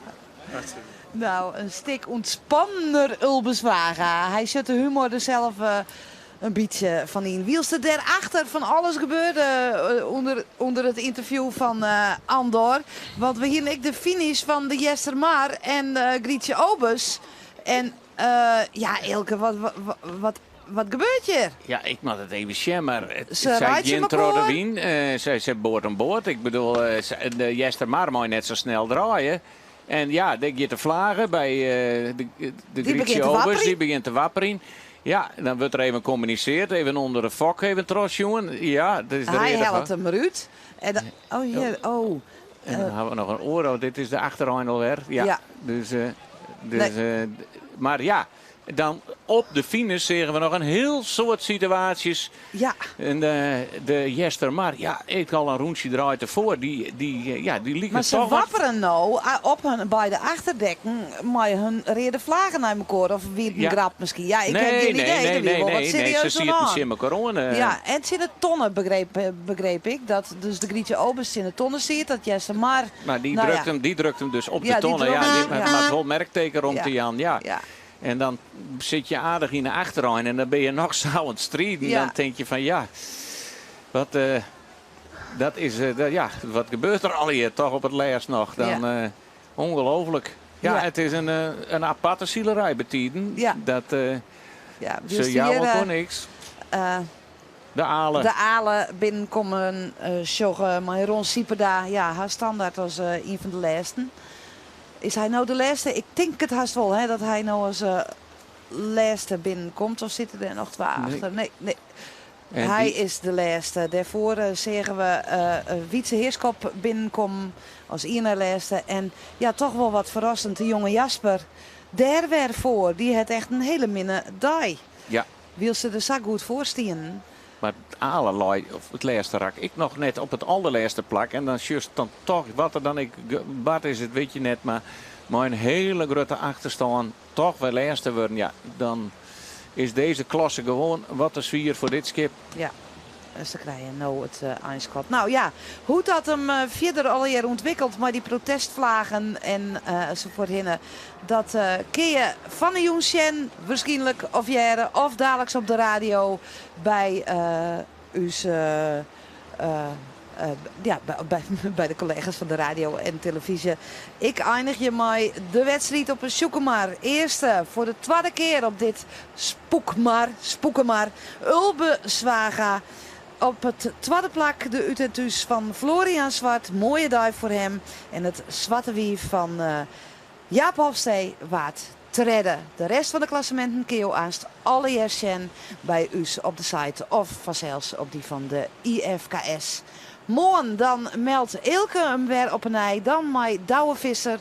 hartstikke. No, in stik ûntspanner Ulbe Zwaga. Hy sjocht de humor der sels in bytsje fan yn. Wylst der dêrachter fan alles gebeurde ûnder it ynterview fan Andor. Want we hiene ek de finish fan de Eastermar en Grietje Obes. En ja, Eelke, wat Wat gebeurt hjir? Ja, ik moat it even sjen, mar it Se sy reitsje gjin troch de mekoar. wyn. Sy sy board oan board. Ik bedoel, de Eastermar mei net sa snel draaie. En ja, dêr giet de flage by de Die begint Grietje te Obers, wapperjen. die begint te wapperjen. Ja, dan wurdt der even kommuniseard, even ûnder de fok even trochsjoen. Ja, dat is de Hy reade hellet him derút. En dan, oh hjir, oh. En dan hawwe we noch in oare. Oh, dit is de achterein alwer. Ja, Ja. dus, dus, mar ja, Dan op de finish seagen we noch in hiel soad situaasjes. Ja. En de Eastermar, ja, ek al in rûntsje draait derfoar. Dy, dy, ja, dy liket Mar se toch wat wapperen no op hun beide achterdekken mei hun reade flaggen nei mekoar. Of wie it in Ja. grap miskien? Ja, ik ha Nee, gjin nee, idee. nee, Der wie nee, wol wat nee, nee, se serieus oan de sieten hân. tsjin mekoar oan. Ja, en tsjin de tonne begreep ik. Dat dus de Grietje Obes tsjin de tonne siet, dat Eastermar Mar dy Nou drukt ja. him, dy drukt him dus op Ja, de die tonne. Ja, drukt dy hem, ja. moat wol merkteken rûn Ja. te jaan. Ja. Ja. En dan sit je aardich yn de achterein en dan binne je noch sa oan it striden. Ja. Dan tink je fan ja, wat, dat is, ja, wat gebeurt der allegear toch op it lêst noch. Dan, Ja. ongelooflik. Ja, Ja. it is in aparte silerij betiden. Ja. Dat, Ja, se dus jouwe hier, elkoar niks. De Ale. De Ale binnenkommen sjogge mei Ron Sieperda. Ja, har standaard as ien fan de lêsten. Is hy no de lêste? Ik tink it hast wol, hè, dat hy no as lêste binnenkomt. Of sitte der noch twa Nee. achter? Nee, nee. En Hy dy is de lêste. Dêrfoar seagen we Wietse Heerschop binnenkommen as ien nei lêste. En ja, toch wol wat ferrassend, de jonge Jasper dêr wer foar. Dy hat echt in hele minne dei. Ja. Wylst se der sa goed foar stienen. Mar Ale lei op it lêste rak ek noch net op it alderlêste plak. En dan sjochst dan toch wat der dan ek bard is, it wit je net. Mar mei in hele grutte achterstân toch wer lêste wurden. Ja, dan is dizze klasse gewoan wat te swier foar dit skip. Ja, en se krije no it einskot. Nou ja, hoe't dat him fierder allegear ûntwikkelt mei dy protestflagen en ensafuorthinne, dat kinne je fan 'e jûn sjen, wierskynlik, of hearre, of daliks op de radio by ús, ja, by de kollega's fan de radio en televyzje. Ik einigje mei de wedstriid op 'e Tsjûkemar. Earste foar de twadde kear op dit Spoekmar, Spoekemar, Ulbe Zwaga. Op it twadde plak de út en thús fan Florian Zwart. Moaie dei foar him. En it Swarte Wief fan Jaap Hofstee waard tredde. De rest fan de klasseminten kinne jo aanst allegear sjen by ús op de site of fansels op dy fan de IFKS. Moarn dan meldt Eelke him wer op 'e nij, dan mei Douwe Visser.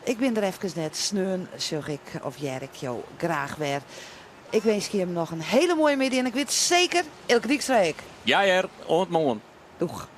Ik bin der efkes net. Sneon sjoch ik of hear ik jo graach wer. Ik winskje jim noch in hele moaie middei en ik wit seker, Eelke Dijkstra ek. Ja hear, oant moarn. Doeg.